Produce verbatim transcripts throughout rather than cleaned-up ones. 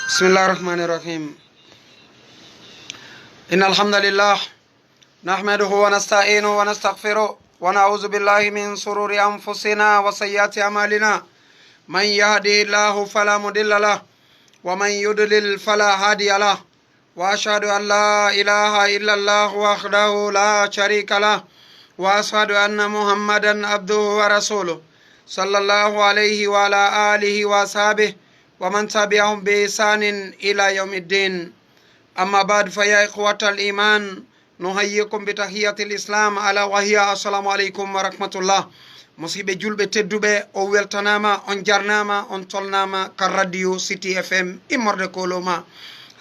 بسم الله الرحمن الرحيم. إن الحمد لله نحمده ونستعينه ونستغفره ونعوذ بالله من شرور أنفسنا وسيئات أعمالنا. من يهده الله فلا مضل له ومن يضلل فلا هادي له. وأشهد أن لا إله إلا الله وحده لا شريك له. وأشهد أن محمدا عبده ورسوله صلى الله عليه وعلى آله وأصحابه ومن تبعهم بإحسان إلى يوم الدين. أما بعد، فيا إخوة الإيمان، نحييكم بتحية الإسلام ألا وهي السلام عليكم ورحمة الله. Musiɓɓe julɓe tedduɓe, on weltanaama, on jarnaama, on tolnaama ka radio City F M immorde Koloma.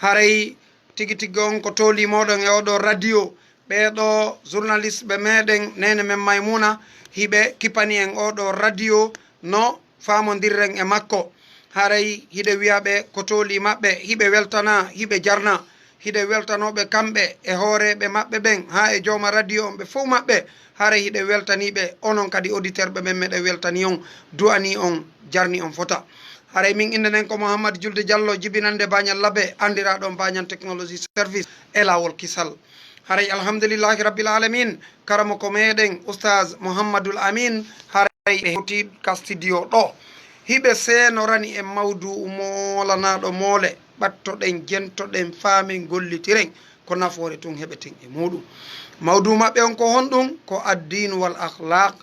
Haray tigi tigi on ko tooli mooɗon e oɗo radio. Ɓeeɗo journaliste ɓe meɗen, neene men Maymuna, hiɓe kipani en oɗo radio no faamondirren e makko. Haray hiɗe wi'a ɓe ko tooli maɓɓe, hiɓe weltana, hiɓe jarna. Hiɗe weltanoɓe kamɓe e hooreeɓe maɓɓe ɓen, haa e jooma radio on ɓe fow maɓɓe. Haray hiɗe weltaniɓe, onon kadi auditeur ɓe men, meɗen weltani on, du'ani on, jarni on fota. Haray min innde nden ko Mouhammad Julde Diallo, jibinande Bañal Labe, andiraaɗo on Bañal Technology Service e laawol kisal. Haray alhamdulillahi rabbil alamin, karamoko meɗen Oustaz Mouhammadul Amin, haray ɓe hewti ka studio ɗo. Hiɓe seenorani e mawduu moolanaaɗo moole, ɓattoɗen, jentoɗen, faamen, gollitiren, ko nafoore tun heɓeten e muuɗum. Mawduu maɓɓe on ko honɗum? Ko addiinu wal akhlaq,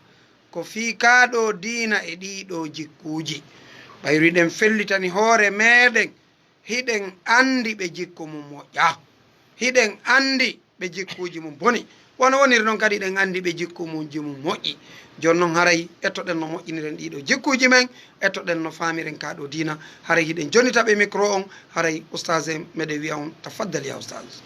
ko fii kaa ɗoo diina e ɗii ɗoo jikkuuji. Ɓayru hiɗen fellitani hoore meɗen, hiɗen anndi ɓe jikku mum moƴƴaa. Hiɗen anndi ɓe jikkuuji mum boni. Wano woniri non kadi hiɗen anndi ɓe jikku mum ji mum moƴƴi. Jooni non haray ettoɗen no moƴƴiniren ɗii ɗoo jikkuuji men, ettoɗen no faamiren kaa ɗoo diina. Haray hiɗen jonnita ɓe micro on, haray Oustaz en meɗen wi'a on, tafaddal ya Oustaz.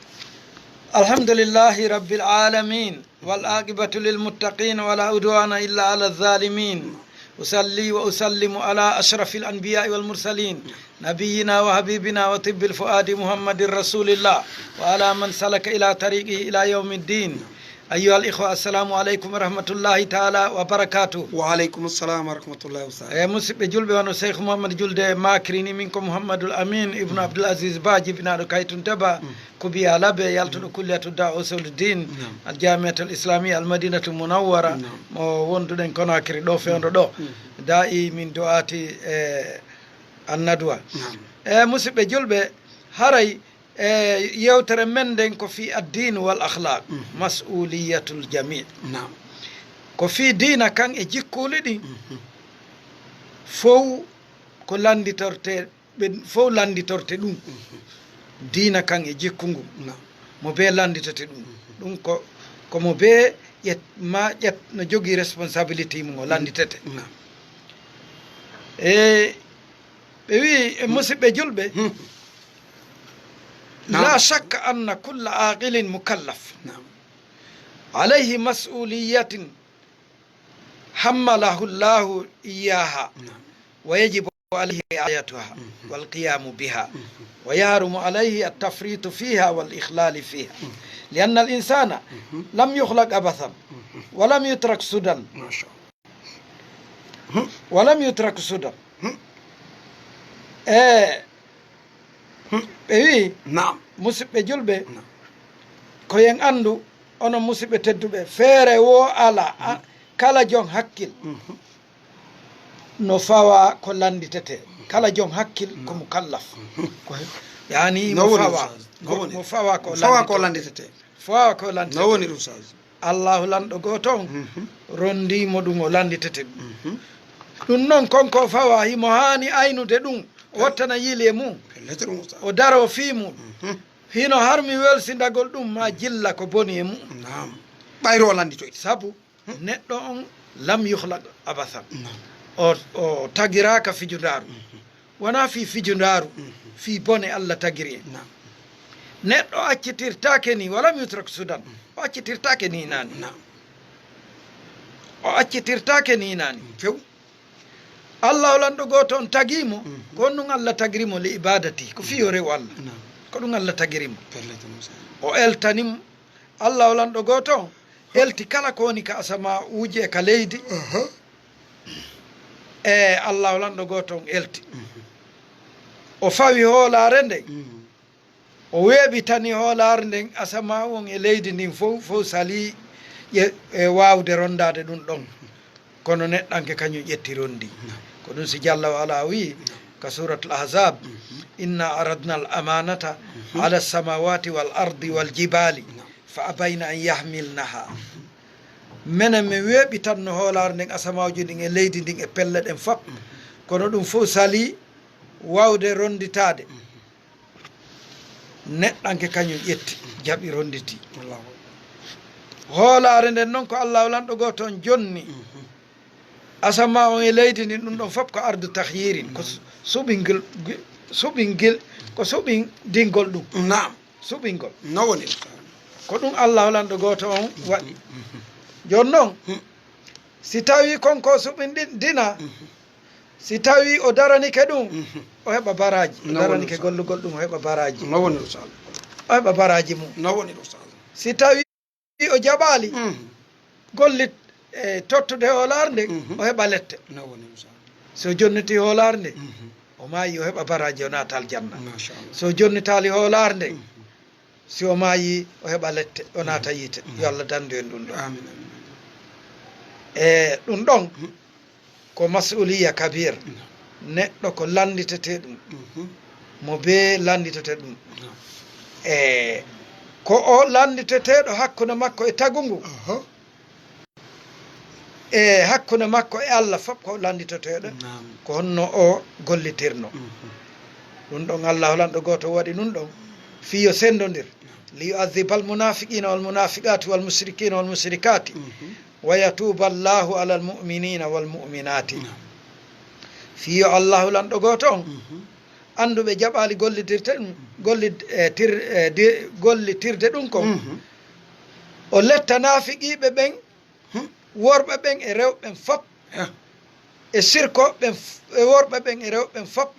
الحمد لله رب العالمين، والعاقبة للمتقين، ولا عدوان إلا على الظالمين. أصلي وأسلم على أشرف الأنبياء والمرسلين، نبينا وحبيبنا وطب الفؤاد محمد رسول الله، وعلى من سلك إلى طريقه إلى يوم الدين. أيها الإخوة، السلام عليكم ورحمة الله تعالى وبركاته. Wa aleykum salam wa rahmatullahi wa barakatuh. E musiɓɓe julɓe, wano Cheikh Mouhammad Julde makiri ni, min ko Mouhammadul Amin ibnu Abdul Aziz Ba, jibinaaɗo Kaytun Teba, ko biya Labe, yaltuɗo kulliyatu da usulu din, Naam. Al Jamiatul Islamiyya Al Madinatul Munawwara, Naam. Mo wonduɗen Conakry ɗo, fewndo ɗo. Daa'i min du'aati e Annadwa. Naam. E musiɓɓe julɓe, haray e yewtere men nden ko fii addiinu wal akhlaq, mas'uliyatul jami'. Naam. Ko fii diina kan e jikkuuli ɗin, fow ko lannditorte, ɓe fow lannditorte ɗum. Diina kan e jikku ngun. Naam. Mo bee lannditete ɗum. Ɗum ko, ko mo bee ƴet-, ma ƴet-, no jogii responsabilité mum, o lannditete. Naam. E ɓe wi'i, e musiɓɓe julɓe, Hmm. لا Naam. شك أن كل عاقل مكلف Naam. عليه مسؤولية حمله الله إياها Naam. ويجب عليه رعايتها والقيام بها ويحرم عليه التفريط فيها والإخلال فيها لأن الإنسان لم يخلق عبثا ولم يترك سدى. Masha Allah. ولم يترك سدى. E ɓe wi'i, Naam. Musiɓɓe julɓe, Naam. Ko yen anndu, onon musiɓɓe tedduɓe, feere woo alaa, a, kala jon hakkil no fawa ko lannditete. Kala jon hakkil ko mukallaf. Ko he-, yaani No mo woni, fawa, Ustaz? No mo, woni? Mo fawa ko Mo fawa ko lannditete. Lannditete. Fawa ko lannditete. No woni, Ustaz? Allahu lanɗo gooto on, Mhm. Rondii mo ɗum o lannditete ɗum. Mhm. Ɗum noon, kon ko fawa, himo haani aynude ɗum, o wattana yiili e mum, Pellet ɗum, Ustaz. O daroo fii mum. Mhm. Hino harmi welsindagol ɗum, ma jilla ko boni e mum. Naam. Ɓayro o lannditoyte. Sabu, neɗɗo on lam yuhlaq abathan. Naam. O, o tagiraaka fijundaaru. Mhm. Wonaa fii fijundaaru, Mhm. Fii bone Allah tagiri en. Naam. Neɗɗo accitirtaake ni, walam yutrak sudan. Mhm. O accitirtaake ni naani. Naam. O accitirtaake ni naani. Few. Allah o lanɗo gooto on tagii mo, Mhm. Ko on ɗum Allah tagiri mo li ibadati, ko fii o rewu Allah. Naam. Ko ɗum Allah tagiri mo. Pellet, Musa. O eltani mo. Allah o lanɗo gooto on elti kala ko woni ka asama uuje e ka leydi. Aha. E Allah o lanɗo gooto on elti. Mhm. O fawi hoolaare nden. O weeɓitani hoolaare nden, asamaa on e leydi ndin fow, fow salii e, e waawde ronndaade ɗum ɗon. Kono neɗɗanke kañum ƴetti ronndi. Ko ɗum si Jalla wa Ala o wi'i ka Suuratul Ahzaab, "Inna aradna al amanata ala samawati wal ardi wal jibali fa abayna an yahmilnaha." Menen min weeɓitanno hoolaare nden, asamaaji ɗin e leydi ndin e pelle ɗen fop. Kono ɗum fow salii waawde ronnditaade. Neɗɗanke kañum ƴetti, jaɓi, ronnditi. Allahu. Hoolaare nden noon ko Allahu lanɗo gooto on jonni. Asamaa on e leydi ndin, ɗum ɗon fof ko ardu tahyirin, ko su-, suɓingol, suɓingol, ko suɓindingol ɗum. Naam. Suɓingol. No woni? Ko ɗum Allahu lanɗo gooto on waɗi. Jooni noon, si tawii kon ko suɓindina, si tawii o daranike ɗum, o heɓa baraaji. O daranike gollugol ɗum, o heɓa baraaji. No woni, Ustaz? O heɓa baraaji mum. No woni, Ustaz? Si tawii o jaɓaali gollit e tottude hoolaare nde, o heɓa lette. No woni, Ustaz? So jonnitii hoolaare nde, o maayi, o heɓa baraaji, o naata aljanna. Machallah. So jonnitaali hoolaare nde, si o maayi, o heɓa lette, o naata yiite. Yo Allah dandu en ɗum ɗon. Amin, amin. E ɗum ɗon, ko mas'uliya kabir. Neɗɗo ko lannditete ɗum. Mo bee lannditete ɗum. E ko o lannditeteeɗo hakkunde makko e tagu ngu. E hakkunde makko e Allah fof ko lannditoteeɗo. Naam. Ko honno o gollitirno. Ɗum ɗon Allah lanɗo gooto waɗi ɗum ɗon. Fii yo senndondir. Li yu'adhiba al munafiqina wal munafiqati wal mushrikina wal mushrikati. Wa yatuba Allahu ala al mu'minina wal mu'minati. Naam. Fii yo Allahu lanɗo gooto on annduɓe jaɓaali gollitirte ɗum, gollit-, e tir-, e di-, gollitirde ɗum kon. O letta naafiqiiɓe ɓen, worɓe ɓen e rewɓe ɓen fop. E sirkooɓe ɓen f-, e worɓe ɓen e rewɓe ɓen fop.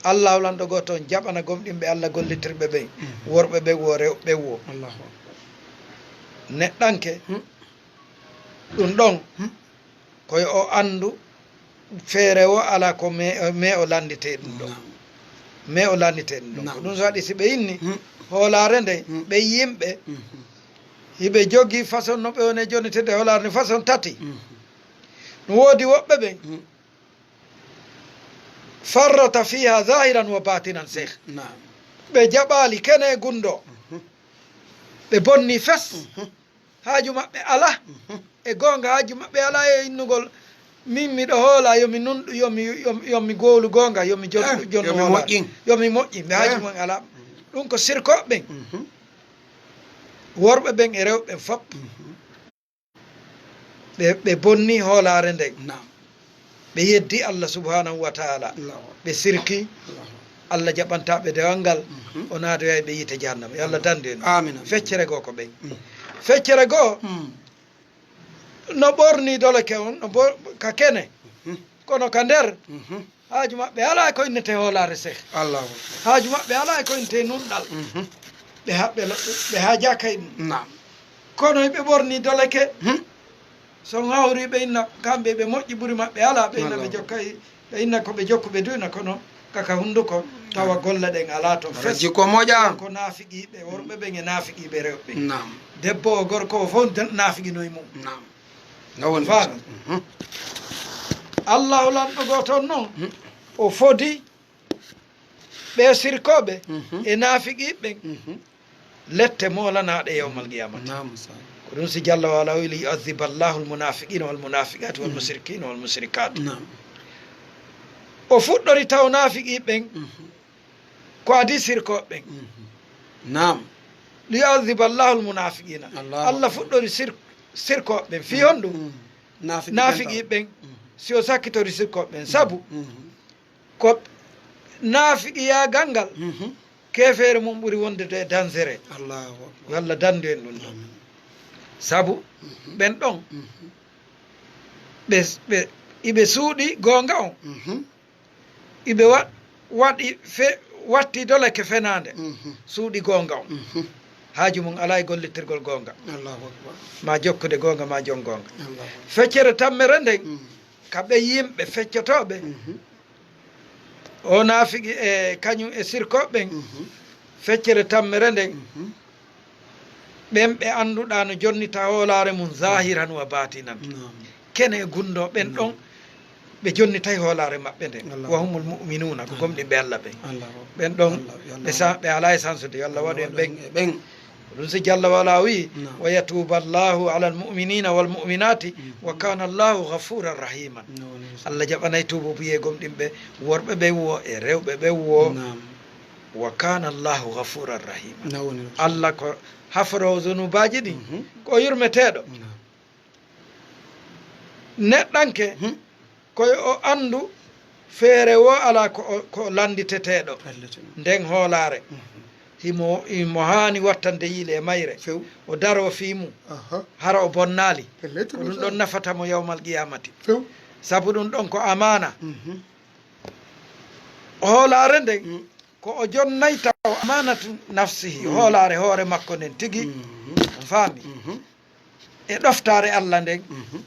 Allahu lanɗo gooto on jaɓana gomɗinɓe Allah gollitirɓe ɓen, worɓe ɓen wo, rewɓe ɓen wo. Allahu akbar. Neɗɗanke, ɗum ɗon, ko yo o anndu feere wo alaa ko me, me o lannditee ɗum ɗon. Naam. Me o lannditee ɗum ɗon. Naam. Ko ɗum so waɗi si ɓe inni hoolaare nde, ɓe yimɓe, hiɓe jogii façon no ɓe woni jonnitede hoolaare nde façon tati. No woodi woɓɓe ɓen, farrata fiha zahiran wa batinan, Seex. Naam. Ɓe jaɓaali kene e gunndo. Ɓe bonni fes. Haaju maɓɓe alaa e goonga, haaju maɓɓe alaa e innugol, "Min miɗo hoola, yo mi nunɗu, yo mi, yo mi, yo mi gowlu goonga, yo mi jot-, eh, jonnu yo mi hoolaare. Moƴƴin. Yo mi moƴƴin." Ɓe haaju mum alaa. Ɗum ko sirkooɓe ɓen. Worɓe ɓen e rewɓe ɓen fof. Ɓe, ɓe bonni hoolaare nden. Naam. Ɓe yeddi Allah subhanahu wa ta'ala. Allahu akbar. Ɓe sirki. Allahu akbar. Allah jaɓanta ɓe dewal ngal. O naatoya ɓe yiite jahannama. Yo Allah dandu en. Amin, amin. Feccere goo ko ɓen. Feccere goo, no ɓorni doleke on, no bo-, ka kene. Kono ka nder, haaju maɓɓe alaa ko innete hoolaare, Seex. Allahu akbar. Haaju maɓɓe alaa ko innete nunɗal. Ɓe ha-, ɓe lo-, ɓe haajaaka e ɗum. Naam. Kono ɓe ɓorni doleke. So on hawri ɓe inna kamɓe ɓe moƴƴi ɓuri maɓɓe alaa, ɓe inna ɓe jokkay, ɓe inna ko ɓe jokku ɓe duyna, kono kaka hunnduko tawa golle ɗen alaa ton. Fes jikko moƴƴa. Ko naafiqiiɓe worɓe ɓen e naafiqiiɓe rewɓe ɓen. Naam. Debbo o, gorko o fof naafiqinoy mum. Naam. No woni. Faami? Allahu lanɗo gooto on noon, o fodi ɓe sirkooɓe e naafiqiiɓe ɓen, lette moolanaaɗe yawmal qiyamati. Naam, sa. Ko ɗum si Jalla wa Ala wi, "Li yu'adhiba Allahu al munafiqina wal munafiqati wal mushrikina wal mushrikati." Naam. O fuɗɗori taw naafiqiiɓe ɓen, ko adii sirkooɓe ɓen. Naam. "Li yu'adhiba Allahu al munafiqina." Allahu akbar. Allah fuɗɗori sir-, sirkooɓe ɓen. Fii honɗum? Naafiqiiɓe ɓen, si o sakkitori sirkooɓe ɓen. Sabu, ko naafiqiyaagal ngal, keefeere mum ɓuri wonde de dangereux. Allahu akbar. Yo Allah dandu en ɗum ɗon. Amin. Sabu, ɓen ɗon, ɓe, ɓe, iɓe suuɗi goonga on. Iɓe wa-, waɗi fe-, watti doleke fenaande. Suuɗi goonga on. Haaju mum alaa e gollitirgol goonga. Allahu akbar. Ma jokkude goonga, ma jon goonga. Allahu akbar. Feccere tammere nden, ka ɓe yimɓe feccotooɓe, O naafigi e kañum e sirkooɓe ɓen, Mhm. feccere tammere nden, Mhm. ɓen ɓe annduɗaa no jonnita hoolaare mum zahiran wa batinan. Naam. Kene e gunndoo ɓen Naam. ɗon, ɓe jonnitay hoolaare maɓɓe nden. Allahu Wa humul mu'minuuna, ko Akbar. gomɗinɓe Allah ɓen. Allahu Akbar. Ɓen ɗon, Allah, yo Allah ɓe sa-, waɗu. ɓe alaa e sansude, yo Allah Yo Allah waɗu en waɗu ɓen. en e ɓen. Ko ɗum si Jalla wa Ala o wi'i, Naam. "Wa yatuba Allahu ala al-mu'minina wal mu'minati, Mhm. wa kana Allahu ghafuran rahima." No woni so. Allah jaɓanay tuubu biyee gomɗinɓe worɓe ɓen wo e rewɓe ɓen wo. Naam. "Wa kana Allahu ghafuran rahima." No woni so. Allah ko haforoowo zunubaaji ɗin, Mhm. ko yurmeteeɗo. Naam. Neɗɗanke, Mhm. ko yo o anndu feere wo alaa ko o, ko o lannditeteeɗo. Pellet. Nden hoolaare. Mhm. Himo, himo haani wattande yiile e mayre. Few. O daroo fii mum. Aha. Hara o bonnaali. Pellet, Ko ɗum ɗum ɗon sa. nafata mo yawmal qiyamati. Few. Sabu ɗum ɗon ko amaana. Mhm. Hoolaare nden, Mm. ko o jonnayta o amaanatu nafsihi, Mm. hoolaare hoore makko nden tigi. Mhm. On faami? Mhm. E ɗoftaare Allah nden, Mhm.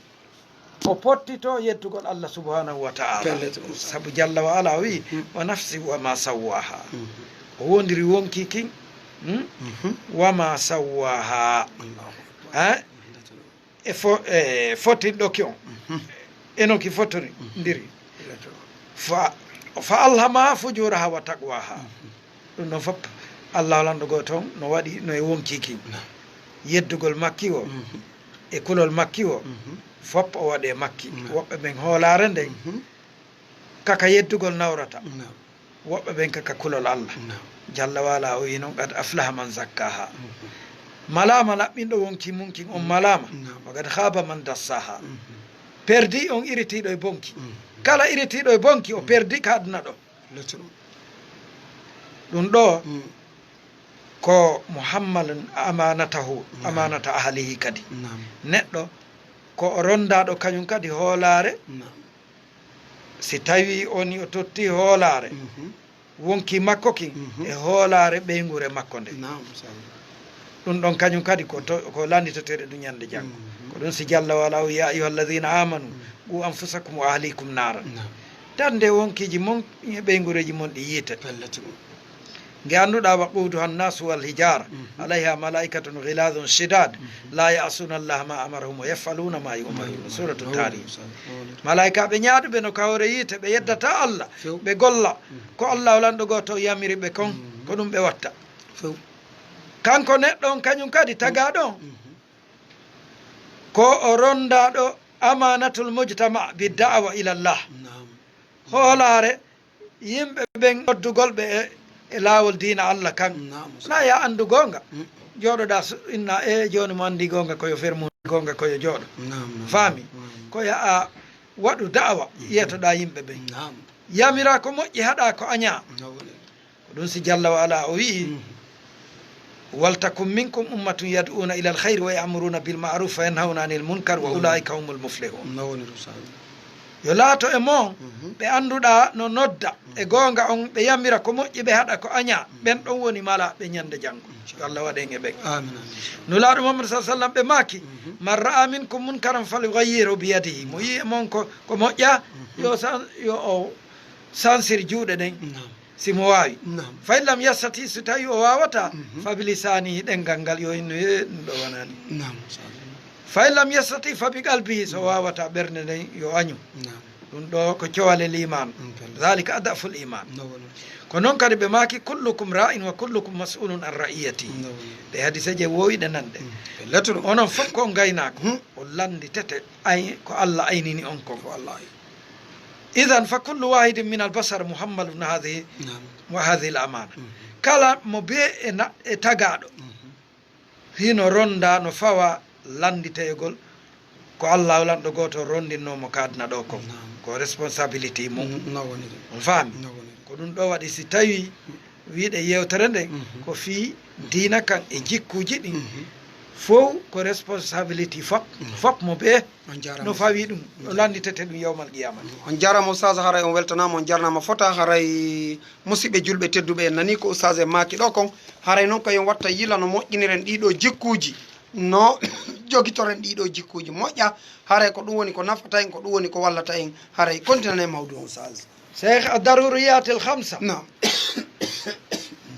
o pottito yeddugol Allah subhanahu wa ta'ala. Pellet, ɗum sa. Sabu Jalla wa Ala o wi'i, Mm. "Wa nafsi wa ma sawwaha." Mhm. O wondiri wonkii kin, hmm? Mhm. "Wa ma sawwaha." Allahu Akbar. Eh? E fo-, e fotinɗo ki on. Mhm. E no ki fotori, Mhm. ndiri. Pellet. Fa, fa alhamaha fujuraha wa taqwaha. Mhm. Ɗum ɗon fof, Allah lanɗo gooto on no waɗi no e wonkii kin. Naam. Yeddugol makki o, Mhm. e kulol makki o, Mhm. fof o waɗi e makki. Naam. Woɓɓe ɓen hoolaare nden, Mhm. kaka yeddugol nawrata. Naam. Woɓɓe ɓen kaka kulol Allah. Naam. Jalla wa Ala o wi'i non, "Qad aflaha man zakkaha." Mhm. Malaama laɓɓinɗo wonkii mun kin, on Mhm. malaama. Naam. "Wa qad khaba man dassaha." Mhm. Perdi on iritiiɗo e bonki. Mhm. Kala iritiiɗo e bonki, o Mhm. perdi ka aduna ɗo. Lettu ɗum. Ɗum ɗo Mm. ko muhammalun amanatahu, Naam. amanata ahlihi kadi. Naam. Neɗɗo ko o rondaaɗo kañum kadi hoolaare. Naam. Si tawii on o totti hoolaare, Mhm. wonkii makko kin Mhm. e hoolaare ɓeynguure makko nde. Naam, sallah. Ɗum ɗon kañum kadi ko to, ko lannditeteeɗo ɗum ñande janngo. Mhm. Ko ɗum si Jalla wa Ala o, "Ya ayyuha alladhina amanu, Mhm. qu anfusakum wa ahlikum naran." Naam. Darnde wonkiiji mon e ɓeynguureeji mon ɗi yiite. Pellet ɗum. Nge annduɗaa, "Waquduha annasu wal hijara, Mhm. alayha malaikatun ghilazun shidad, Mhm. la ya'suna Allaha ma amarahum wa yaf'aluna ma yu'marun." Suratu Tarim. Mawlid. Malaikaaɓe ñaaɗuɓe no ka hoore yiite, ɓe yeddata Allah, Few. ɓe golla. Mhm. Ko Allah o lanɗo gooto yamiri ɓe kon, Mhm. ko ɗum ɓe watta. Few. Kanko neɗɗo on kañum kadi tagaaɗo on, Mhm. ko o rondaaɗo amanatul mujtama bi da'wa ila Allah. Naam. Hoolaare yimɓe ɓen noddugol ɓe e, e laawol diina Allah kan. Naam. Na ya anndu goonga. Mm. Jooɗoɗaa su-, inna, e jooni mo anndi goonga ko yo fermu goonga ko yo jooɗo. Naam, naam. Faami? Naam. Ko ya a waɗu da'wa, Mhm. yeetoɗaa yimɓe ɓen. Naam. Yamiraa ko moƴƴi, haɗaa ko añaa. Naam. Ko ɗum si Jalla wa Ala o wi'i, Mhm. "Wal takun minkum ummatun yad'una ila al khayri wa ya'muruna bil ma'ruf wa yanhawna anil munkar wa Mhm. ulaika humul muflihun." No woni ɗum, sa. Yo laato e mon Mhm. ɓe annduɗaa no nodda e Mhm. goonga on, ɓe yamira ko moƴƴi, ɓe haɗa ko añaa. Mhm. Ɓen ɗon woni malaaɓe ñande janngo. Inchallah. Yo Allah waɗ en e ɓen. Amin, amin. Nulaaɗo Muhammad sallallahu alaihi wasallam ɓe maaki, Mhm. "Man ra'a minkum munkaran falyughayyirhu bi yadihi." Mo yi'i e mon ko, ko moƴƴa, Mhm. yo san-, yo o sansir juuɗe ɗen. Naam. Si mo waawi. Naam. Fa in lam yastati, so tawi o waawata, Mhm. fa bi lisaanihi, ɗemngal ngal yo inno, "Ye, ɗum ɗo wanaani." Naam, sa. Fa in lam yastati, fa bi qalbihi, so waawata ɓernde nden, yo añu. Naam. Ɗum ɗo ko cowale liimaan. Mm, pellet. Dhalika ad'aful iimaan. No woni. Ko non kadi ɓe maaki, "Kullukum ra'in wa kullukum mas'ulun an ra'iyati." No woni. Ɗe hadiseeje woowiɗe nanɗe. Mm, pellet ɗum. Onon fof ko on ngaynaako, Hmm. on lannditete ay-, ko Allah aynini on kon. Ko Allah ay- Idhan fa kullu wahidin min al bashar muhammalun hadhihi Naam. wa hadhihi al amana. Mhm. Kala mo bee e na-, e tagaaɗo Mhm. hino ronda no fawa lannditeyogol ko Allah lanɗo gooto rondinnoo mo ka aduna ɗo kon. Naam. Ko responsabilité mum. Mm, no woni ɗum. On faami? No woni ɗum. Ko ɗum ɗo waɗi si tawi wiɗe yewtere nde Mhm. ko fii diina kan e jikkuuji ɗin. Mhm. Fow ko responsabilité fop, Mhm. fop mo ɓe On jaaraama, no fawi Ustaz. Ɗum, On no jaaraama. Lannditete ɗum yawmal qiyamati. On jaaraama, Ustaz, haray on weltanaama, on jarnaama fota, haray musidɓe julɓe tedduɓe en nani ko Ustaz en maaki ɗo kon. Haray non kayen watta yila no moƴƴiniren ɗiɗo jikkuuji, no jogitoren ɗiɗo jikkuuji moƴƴa. Haray ko ɗum woni ko nafata en, ko ɗum woni ko wallata en. Haray kontinane mawdu on, Ustaz. Cheikh, a daruriyatil khamsa. Naam.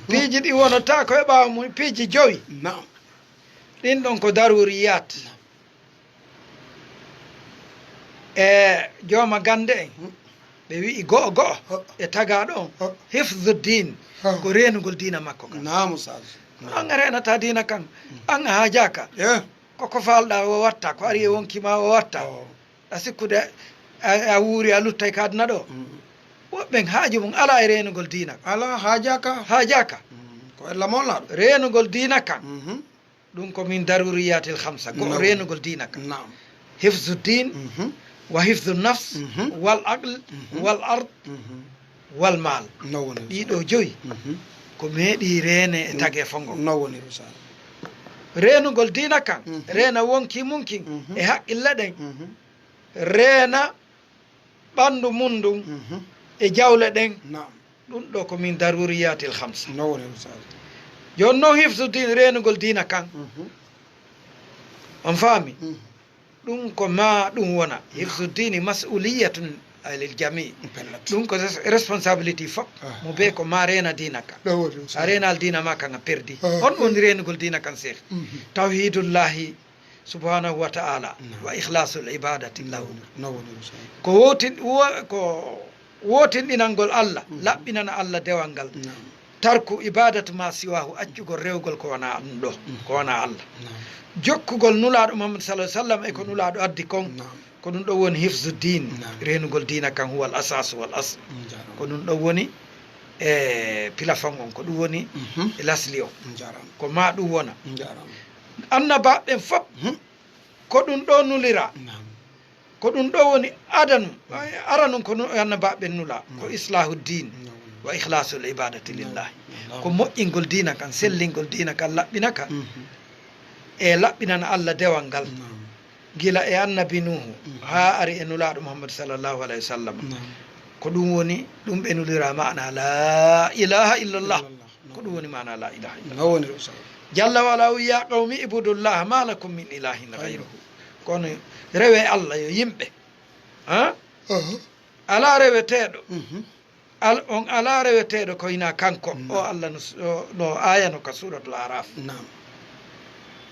Piiji ɗi wonata ko e ɓaawo mum, piiji jowi. Naam. Ɗin ɗon ko daruriyat. E jooma gannde en, ɓe wi'i go'o go'o e tagaaɗo on, hifzu din, ko reenugol diina makko kan. Naam, Ustaaz. An a reenataa diina kan, an a haajaaka. Ko ko faalɗaa o watta, ko ari e wonki ma o watta. A sikkude a, a wuuri, a luttay ka aduna ɗo. Woɓɓen haaju mum alaa e reenugol diina kan. Alaa, haajaaka. Haajaaka. Ko ella mawlaaɗo. Reenugol diina kan. Ɗum ko min daruriyatil khamsa. Go'o, reenugol diina kan. Naam. Hifzu din, wa hifzu nafs, wal aql, wal ard, wal mal. Ɗiɗo joyi ko meeɗi reene e tagee fongo. No woni, Ustaaz? Reenugol diina kan, reena wonki mum kin e haqqille ɗen, reena ɓanndu mum ndun e jawle ɗen. Naam. Ɗum ɗo ko min daruriyatil khamsa. No woni, Ustaaz. Jooni noon, hifzu din, reenugol diina kan. On faami? Ɗum ko ma ɗum wona. Hifzu dini mas'uliyatun lil jami. Pellet. Ɗum ko res-, responsabilité fof. Mo be ko ma reena diina kan. No woni, Ustaaz. A reenaali diina ma kan a perdi. On woni reenugol diina kan, Seex. Tawhidullahi subhanahu wa ta'ala, wa ikhlasul ibadati lahu. No woni, Ustaaz. Ko wowtin-, wo-, ko wootinɗinangol Allah, laɓɓinana Allah dewal ngal. Tarku ibadatu ma siwahu, accugol rewgol ko wona ɗum ɗo, ko wona Allah. Jokkugol Nulaaɗo Muhammad sallallahu alaihi wasallam e ko Nulaaɗo addi kon, ko ɗum ɗo woni hifzu din, reenugol diina kan, huwal asas wal asl. Ko ɗum ɗo woni e pilafon on, ko ɗum woni e lasli on. Ko ma ɗum wona. Annabaaɓe ɓen fof, ko ɗum ɗo nulira. Ko ɗum ɗo woni adanu, aranun ko nu-, annabaaɓe ɓen nula, ko islahu din wa ikhlasul ibadati lillahi. Ko moƴƴingol diina kan, sellingol diina kan, laɓɓina ka. E laɓɓinana Allah dewal ngal. Gila e annabi Nuhu, haa ari e Nulaaɗo Muhammad sallallahu alaihi wasallam. Ko ɗum woni, ɗum ɓe nulira maana la ilaha illallah. Ko ɗum woni maana la ilaha illallah. No woni, Ustaaz. Jalla wa ala, ya qawmi ibudullaha ma lakum min ilahin ghayruhu. Kono rewe Allah, yo yimɓe. Ha? Alaa reweteeɗo. Al-, on alaa reweteeɗo ko hinaa kanko. O Allah no s-, o, no aayano ka Suuratul Araf. Naam.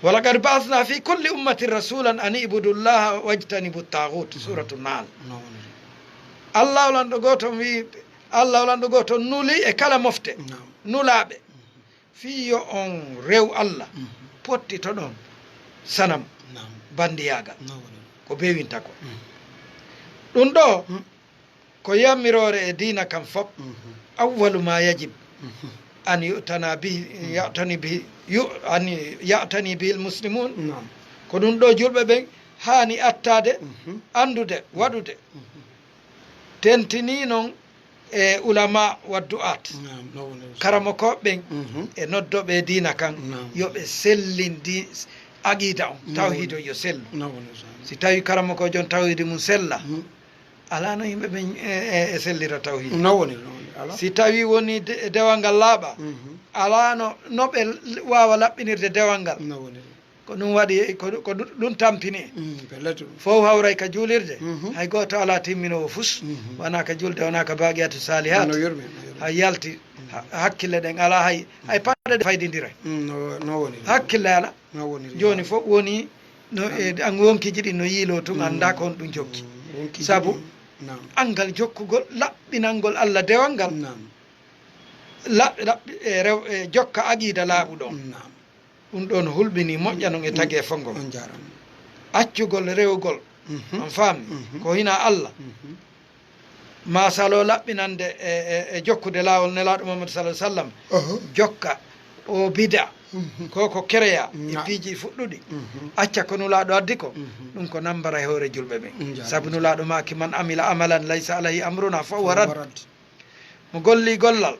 Wa laqad ba'athna fi kulli ummatin rasulan an ibudullaha wajtanibu taaghut. Suuratu Nahl. No woni. Allah lanɗo gooto wi-, Allah lanɗo gooto nuli e kala mofte. Naam. Nulaaɓe. Fii yo on rew Allah, pottitoɗon sanam, bandiyaagal. Ko bewinta ko. Ɗum ɗo, ko yamiroore e diina kan fop. Awwalu ma yajib an yu'tana bihi, ya'tani bihi, yu-, an ya'tani bihi al-muslimun. Ko ɗum ɗo julɓe ɓen haani attaade, anndude, waɗude. Tentini non e ulama wa du'at. Naam, no woni, Ustaaz. Karamokooɓe ɓen e noddooɓe e diina kan, yo ɓe sellindi aqida on, tawhiid on yo sellu. No woni, Ustaaz. Si tawi karamokoojo on tawhiidi mum sella, alaa no yimɓe ɓen e, e, e sellira tawhiid. No woni, no woni, alaa. Si tawi woni de-, dewal ngal laaɓa, alaa no, no ɓe l-, waawa laɓɓinirde dewal ngal. No woni. Ko ɗum waɗi, ko, ko ɗum, ɗum tampini. Fof hawray ka juulirde. Hay gooto alaa timminoowo fus. Wonaa ka julde, wonaa ka baaqiyatu saalihaat. No yurmi, no yurmi. Hay yalti, ha-, hakkille ɗen alaa hay, hay paɗe ɗe faydindiray. No, no woni. Hakkille alaa. No woni. Jooni fof woni no, e, an wonkiji ɗin no yiiloo tun, anndaa ko honɗum jokki. Sabu angal jokkugol, laɓɓinangol Allah dewal ngal. Naam. Laɓ-, laɓɓi-, e, rew-, e, jokka aqida laaɓuɗo on. Naam. Ɗum ɗon hulɓinii moƴƴa non e tagee fongo. On jaaraama. Accugol rewgol, on faami, ko hinaa Allah. Maa saloo laɓɓinande e, e, e jokkude laawol Nelaaɗo Muhammad sallallahu alaihi wasallam. Jokka o bida, ko ko kereya e piiji fuɗɗuɗi. Acca ko Nulaaɗo addi ko, ɗum ko nambara e hoore julɓe ɓen. On jaaraama. Sabu Nulaaɗo maaki, "Man amila amalan laysa alayhi amruna fa huwa rad." Mo golli gollal,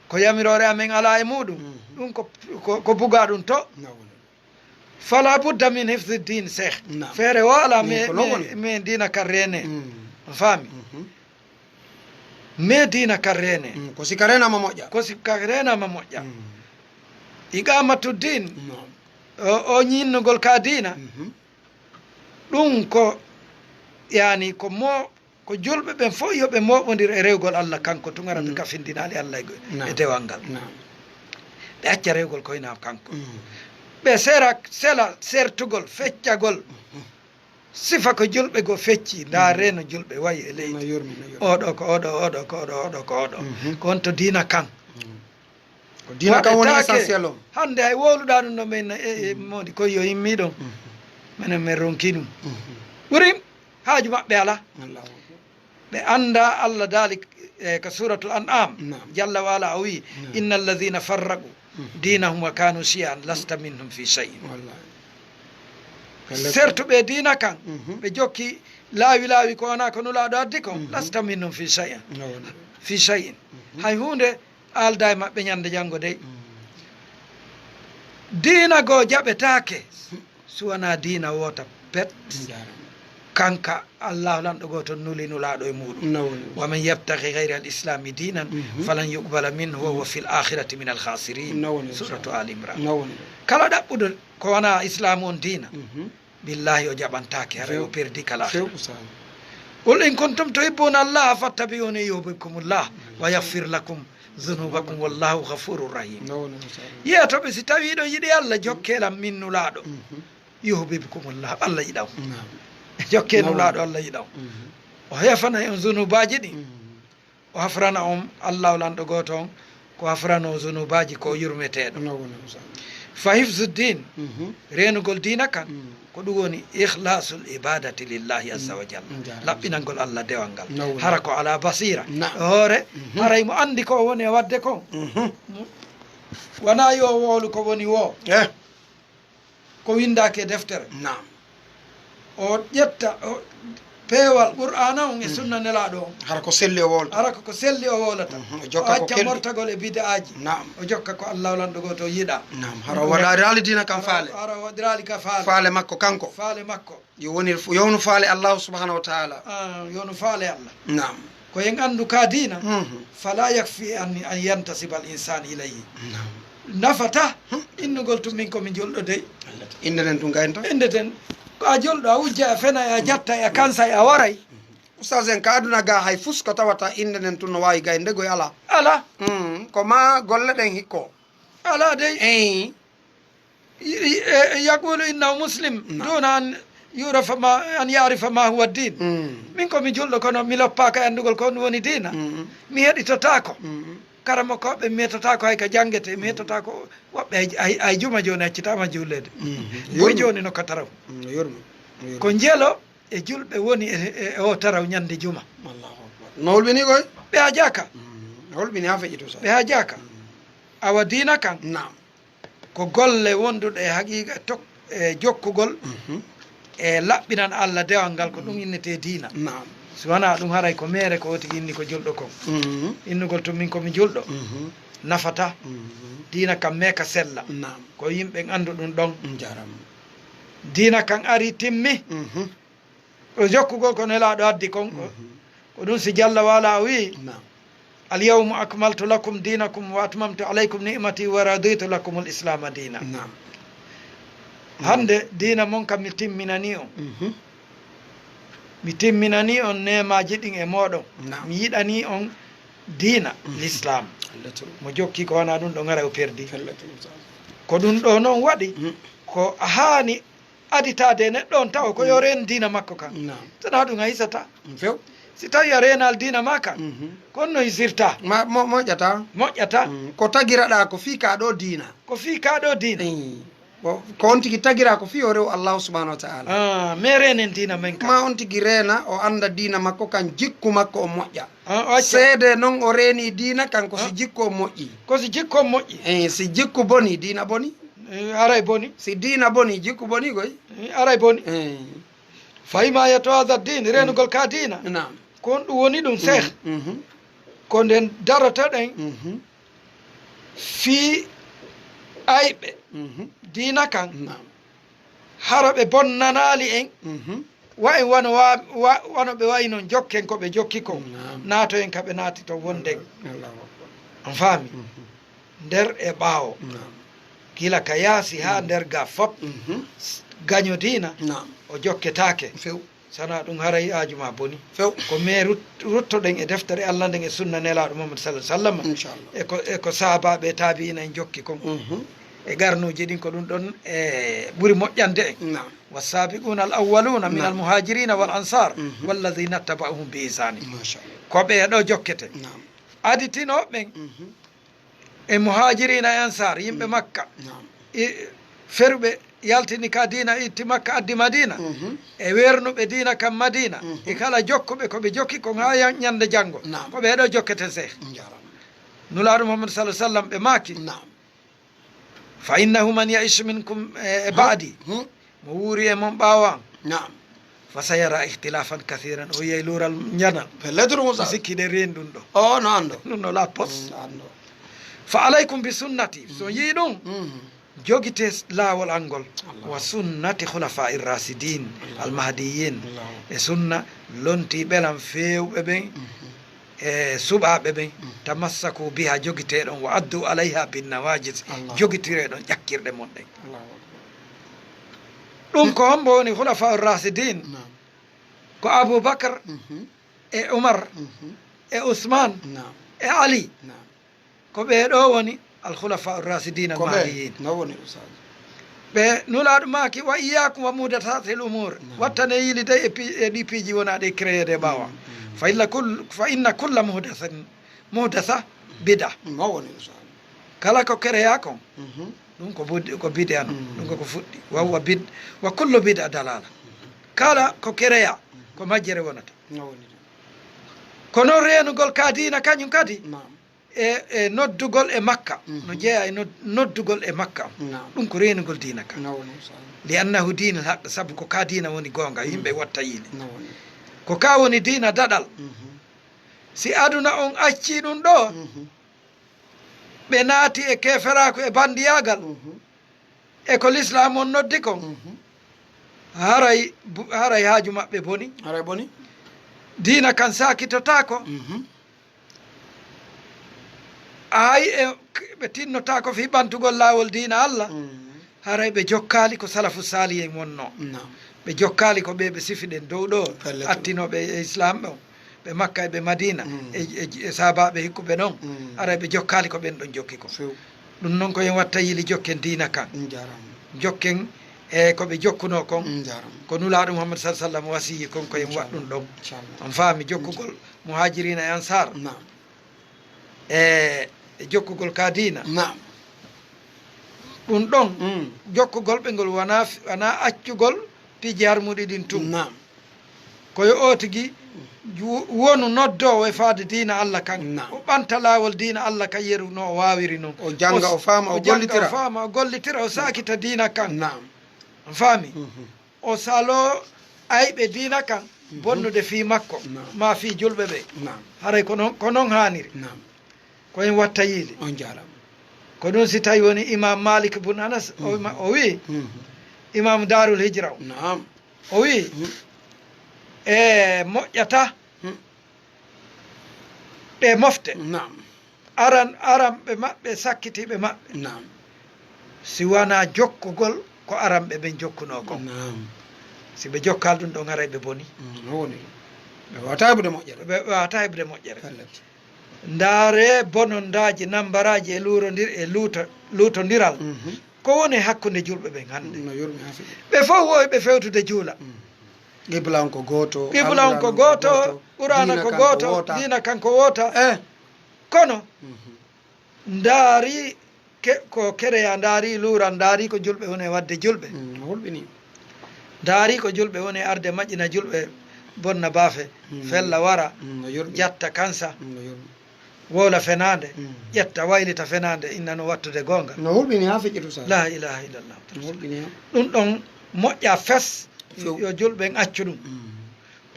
ko yamiroore amen alaa e muuɗum, ɗum ko, ko, ko bugaa ɗum to. Fala budda min hifzi din, Seex. Naam. Feere wo alaa. Min me, ko non me, woni. Me diina kan reene. A faami? Me diina kan reene. Ko si ka reenaama moƴƴa. Ko si ka reenaama moƴƴa. Iqamatu din, o, o ñinnugol ka diina, ɗum ko, yani, ko mo Ko julɓe ɓen fof yo ɓe mooɓondir e rewgol Allah kanko tun, hara ɓe kafindinaali Allah e go-, e dewal ngal. Naam. Ɓe acca rewgol koye na kanko. Mm. Ɓe sera, sela, sertugol, feccagol. Sifa ko julɓe goo fecci, ndaa reeno julɓe wayi e leydi. No yurmi, no yurmi. Oɗo ko oɗo, oɗo ko oɗo, oɗo ko oɗo. Mhm. Ko on to diina kan. Mm. Ko diina kan woni essentiel on. Hannde hay wowluɗaa ɗum ɗo men, e, e, modi ko yo immi ɗon. Mhm. Menen men ronki ɗum. Mhm. Ɓuri haaju maɓɓe alaa. Allahu akbar. Ɓe anndaa Allah daali, e, ka Suuratul An'am. Naam. Jalla wa ala o wi'i, naam, "Inna alladhina farraqu, mhm, dinahum wa kanu shi'an lasta minhum fi shay'in." Wallahi. Ko lepte. Sertuɓe diina kan, mhm, ɓe jokki laawi laawi ko wonaa ko Nulaaɗo addi kon, mhm, lasta minhum fi shay'in. No woni. Fi shay'in. Mhm. Hay huunde aldaa e maɓɓe ñande janngo dey. Mm. Diina goo jaɓetaake, si wonaa diina woota pet. Njaaraama. Kanka Allaahu lanɗo gooto nuli Nulaaɗo e muuɗum. No woni. "Wa man yabtaghi ghayra al-islami dinan, mhm, falan yuqbala minhu wa huwa fil akhirati min al-khasirin." No woni. Suuratu Ali Imran. No woni. Kala ɗaɓɓuɗo ko wonaa Islaamu on diina, mhm, billahi o jaɓantaake, haray o perdi kala. Few, Ustaz. "Qul in kuntum tuhibbuna Allaha fattabi'uni yuhbibkumullah wa yaghfir lakum dhunubakum wallahu ghafurur rahim." No woni, Ustaz. Yeeto ɓe, si tawii hiɗon yiɗi Allah, jokkee lan min Nulaaɗo. Mhm. Yuhbibkumullah, Allah yiɗa on. Naam. Jokkee Nulaaɗo, Allah yiɗa on. Mhm. O hefanay on zunubaaji ɗin. Mhm. O hafrana on, Allaahu lanɗo gooto on, ko hafranoo zunubaaji, ko yurmeteeɗo. No woni, Ustaz. Fa hifzu din, mhm, reenugol diina kan, mm, ko ɗum woni ikhlasul ibadati lillahi azza wa jalla. Mm, njaaraama. Laɓɓinangol Allah dewal ngal. No woni. Hara ko ala basira. Naam. Hoore, mhm, haray mo anndi ko o woni e waɗde kon. Mhm. Mo, wonaa yo o wowlu ko woni woo. Eh. Ko winndaaki e deftere. Naam. O ƴetta, o, peewal Qur'aana on e, mhm, sunna Nelaaɗo on. Hara ko selli o wowlata. Hara ko, ko selli o wowlata. Mhm. O jokka ko kelɗi. O acca mortagol e bid'aaji. Naam. O jokka ko Allaahu lanɗo gooto yiɗaa. Naam. Hara o waɗiraali diina kan faale. Hara o waɗiraali ka faale. Faale makko kanko. Faale makko. Yo wonir fu-, yo wonu faale Allaahu subhanahu wa ta'ala. Ah, yo wonu faale Allah. Naam. Ko en anndu ka diina, mhm, fala yakfi an, an yantasiba al insan ilayhi. Naam. Nafata, hmm, innugol tun min ko mi julɗo dey. Innde nden tun gayno tan. Innde nden. Ko a julɗo, a wujja, a fena, a jatta, a kansa, a waray. Ustaz en, ka aduna ga hay fus ko tawata innde nden tun no waawi gaynude goy alaa. Alaa. Hmm, ko ma golle ɗen hikko. Alaa dey. Eey. Y-, y-, e, yaqulu innahu muslim, naam, duna an yurafa ma, an yarifa ma huwa din. Mm. Min ko mi julɗo, kono mi loppaaka e anndugol ko ɗum woni diina. Mm. Mi heɗitotaako. Mm. Karamokooɓe, mi heɗitotaako hay ka janngete, mi heɗitotaako woɓɓe ay, ay, ay juma jooni accitaama juuleede. Mm. Boy jooni no ka taraw. Mm, yurmo, yurmo. Ko njelo e julɓe woni e, e, e o taraw ñande juma. Allahu akbar. No hulɓini koy? Ɓe hajaaka. Mm. Hulɓini haa feƴƴito sa. Ɓe hajaaka. Mm. Awa diina kan. Naam. Ko golle wonduɗe e haqiiqa tok-, e jokkugol, mhm, e laɓɓinan Allah dewal ngal, ko ɗum innetee diina. Naam. Si wanaa ɗum, haray ko meere ko o tigi inni ko julɗo kon. Mhm. Innugol tun min ko mi julɗo, mhm, nafata. Mhm. Diina kan meeka sella. Naam. Ko yimɓe anndu ɗum ɗon. Njaram. Diina kan ari timmi. Mhm. O jokkugol ko Nelaaɗo addi kon, ko, mhm, ko ɗum si Jalla wa Ala o wi'i, naam, "Al yawma akmaltu lakum dinakum wa atmamtu alaykum ni'mati wa raditu lakum al islama dina." Naam. Hannde diina mon kam mi timminanii on. Mhm. Mi timminanii on neemaaji ɗin e mooɗon. Naam. Mi yiɗanii on diina, mhm, l'islam. Mo jokki ko wanaa ɗum ɗo, ngara o perdi. Ko ɗum ɗo noon waɗi, mhm, ko haani aditaade e neɗɗo on taw ko yo, mm, reen diina makko kan. Naam. Tanaa ɗum a hisataa. Mm, few. Si tawii a reenaali diina maa kan, mhm, ko honno hisirtaa? Ma-, mo-, moƴƴataa. Moƴƴataa. Mm, ko tagiraɗaa ko fii kaa ɗoo diina. Ko fii kaa ɗoo diina. Eey. Ko, ko on tigi tagiraa ko fii o rewa Allaahu subhaanahu wa ta'aala. Ah, mais reenen diina men kan. Ma on tigi reena, o annda diina makko kan, jikku makko o moƴƴa. Ah, o acca. Seedee non o reenii diina kan ko si, ah, jikku o moƴƴii. Ko si jikku o moƴƴii. Eey, si jikku bonii, diina bonii. Eh, haray boni. Si diina bonii, jikku bonii koy. Eh, haray boni. Eh. Fa imma yatawaza din, reenugol ka diina. Naam. Ko honɗum woni ɗum, Seex? Mhm. Ko nden darotoɗen, mhm, fii ayɓe, mhm, diina kan. Naam. Hara ɓe bonnanaali en. Mhm. Wa en wano wa-, wa-, wano ɓe wayi non jokken ko ɓe jokki kon. Naam. Naatoyen ka ɓe naati ton wonden. Allahu akbar. On faami? Mhm. Nder e ɓaawo. Naam. Gila ka yaasi haa, mm, nder ga fop. Mhm. S-, gaño diina, naam, o jokketaake. Few. Sana ɗum haray aaju ma boni. Few. Ko mais rut-, ruttoɗen e deftere Allah nden e sunna Nelaaɗo Muhammad sallallahu alaihi wasallam. Inchallah. E ko, e ko sahabaaɓe e taabi'ina en jokki kon. Mhm. E qarnuuji ɗin ko ɗum ɗon e ɓuri moƴƴande en. Naam. والسابقون الأولون من Naam. المهاجرين والأنصار Mhm. والذين اتبعوهم بإحسان. Machallah. Ko ɓee ɗo jokkete. Naam. Aditinooɓe ɓen Mhm. e muhaajiriina e ansaar, yimɓe Mm. Makka, Naam. e ferɓe yaltini ka diina, itti Makka, addi Madiina, Mhm. e wernuɓe diina kan Madiina, Mhm. e kala jokkuɓe ko ɓe jokki kon haa yan-, ñande janngo. Naam. Ko ɓee ɗo jokketen, Seeh. Njaaraama. Nulaaɗo Muhammad sallallahu alaihi wasallam ɓe maaki, Naam. فإنه من يعش منكم, e, e ba'di, Hmm. mo wuuri e mon ɓaawo an, Naam. فسيرى اختلافا كثيرا, o yiyay luural njanal. Pellet, ɗum Mo sa- sikki de reen ɗum ɗo. O, no anndo. Ɗum no la pos. Mm, anndo. فعليكم بسنتي. So Mm. yii ɗum, Mm. jogite s-, laawol an ngol. Allah. وسنة الخلفاء الراشدين Allahu. المهديين. Allahu. E sunna lontiiɓe lan feewɓe ɓen. Mhm. E suɓaaɓe ɓen, Mm. تمسكوا بها, jogitee ɗon, وعضوا عليها بالنواجذ, Allah. Jogitire ɗon ƴakkirɗe mon ɗen. Allahu Akbar. Ɗum ko hombo woni Khulafa Rashidin? Naam. Ko Abu Bakar, Mhm. e Umar, Mhm. e Usman, Naam. e Ali. Naam. Ko ɓee ɗo woni Al Khulafa Rashidin Al Ko ɓe, Mahdiyin. No woni, Ustaz? Ɓe Nulaaɗo maaki, "Wa iyyakum wa muhdathatil umur." Naam. Wattane yili dey e pi-, e ɗi piiji wonaaɗi créé de ɓaawa. Mm, mm. Fa inna kull-, fa inna kulla muhdathatin, muhdatha bid'a. No woni, Ustaz? Kala ko créé kon, Mhm. ɗum ko bud-, ko bid'a non. Mm. Ɗum ko ko fuɗɗi. Wa huwa bid-, wa kullu bid'a dalala. Kala ko créé, ko majjere wonata. No woni ɗum. Kono reenugol ka diina kañum kadi, Naam. e, e noddugol e Makka, Mhm. no jeeya e nod-, noddugol e Makka. Naam. Ɗum ko reenugol diina ka. No woni, Ustaz. Li annahu diinul haqq, sabu ko ka diina woni goonga, yimɓe Mhm. watta yiile. No woni. Ko ka woni diina daɗal. Mhm. Si aduna on accii ɗum ɗo, Mhm. ɓe naati e keeferaaku e bandiyaagal, Mhm. e ko Lislaam on noddi kon, Mhm. haray bu-, haray haaju maɓɓe boni. Haray boni. Diina kan saakitotaako. Mhm. Hay e k-, ɓe tinnotaako fii ɓantugol laawol diina Allah. Mhm. Haray ɓe jokkaali ko salafu saalihin wonnoo. Naam. Ɓe jokkaali ko ɓe, ɓe sifi ɗen dow ɗo, Pellet. Attinooɓe e Islaam ɗon. Ɓe Makka e ɓe Madiina, Mm. e, e, e sahaabaaɓe hikkuɓe ɗon, Mm. haray ɓe jokkaali ko ɓen ɗon jokki kon. Few. Ɗum noon ko en watta yiili jokken diina kan. Njaaraama. Jokken e ko ɓe jokkunoo kon. Njaaraama. Ko Nulaaɗo Muhammad sallallahu alaihi wasallam wasiyi kon ko en Inchallah. Waɗ ɗum ɗon. Inchallah. On faami jokkugol Muhaajiriina e Ansaar. Naam. E, e jokkugol ka diina. Naam. Ɗum ɗon, Mm. jokkugol ɓe ngol wonaa f-, wonaa accugol piiji harmuɗi ɗin tun. Naam. Ko yo o tigi ju-, wonu noddoowo e faade diina Allah kan. Naam. O ɓanta laawol diina Allah kan yeru no o waawiri non. O jannga, O s-, o faama, o o jannga, gollitira. O faama, o gollitira, o saakita diina kan. Naam. On faami? Mhm. O saloo ayɓe diina kan Mhm. bonnude fii makko, Naam. maa fii julɓe ɓe. Naam. Haray ko non, ko non haaniri. Naam. Ko en watta yiili. On jaaraama. Ko ɗum si tawi woni Imam Malik bun Anas, o Mhm. ma-, o wi'i, Mhm. Imam Daarul Hijra o. Naam. O wi'i, Mhm. e moƴƴata Hmm. ɗe mofte. Naam. Aran, aranɓe maɓɓe, sakkitiiɓe maɓɓe. Naam. Si wanaa jokkugol ko aranɓe ɓen jokkunoo kon. Naam. Si ɓe jokkaali ɗum ɗon, haray ɓe boni. Mm, no woni. Ɓe waawataa heɓude moƴƴere. Ɓe, ɓe waawataa heɓude moƴƴere. Pellet. Ndaaree bonondaaji, nambaraaji e luurondir-, e luuto-, luutondiral. Mhm. Ko woni hakkunde julɓe ɓen hannde? No yurmi haa fiɓe. Ɓe fof wowi ɓe fewtude juula. Mm. Qibla on ko gooto, Qibla on ko Alquraan on ko gooto, gooto, Qur'aana diina ko kan ko gooto, woota. Diina kan ko woota. Eh. Kono, Mhm. ndaari ke-, ko kereya, ndaari luural, ndaari ko julɓe woni e waɗde julɓe. Mm, no hulɓini. Ndaari ko julɓe woni e arde maƴƴina julɓe, bonna baafe, Mm. fella wara, Mm, no yurmi. Jatta kansa. Mm, no yurmi. Wowla fenaande, Mm. ƴetta waylita fenaande, inna no wattude goonga. No hulɓini haa feƴƴitu sa. La ilaha illallah. No hulɓini haa. Ɗum ɗon moƴƴa fes, Few. Yo julɓe en accu ɗum. Mm.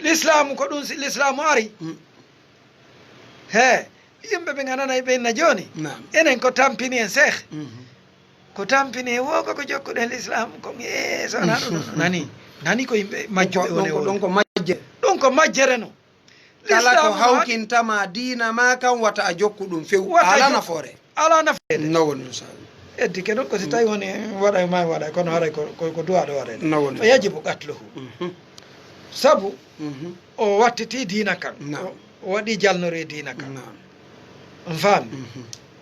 Lislaamu ko ɗum, si lislaamu ari. Mm. He, yimɓe ɓe ngananay ɓe inna jooni. Naam. Enen ko tampini en seeh. Mhm. Ko tampini en wo ko, ko jokkuɗen lislaamu kon. E, so wanaa ɗum. Nani, nani ko yimɓe majjuɓe Ɗum ko, woni ɗum ko majje. Ɗum ko majjere no. Kala ko Lislaamu haɗi hawkintama diina ma kan, wata a jokku ɗum few. Wata a Alaa jokku. Nafoore. Alaa nafoore. No woni, Ustaz. Eddi ke ɗum ko si tawi woni waɗa ma waɗa, kono haray ko, ko, ko duwaaɗo waɗede. No woni. Fa yajibu qatluhu. Mhm. Sabu o wattitii diina kan. O waɗii jalnore e diina kan. On faami?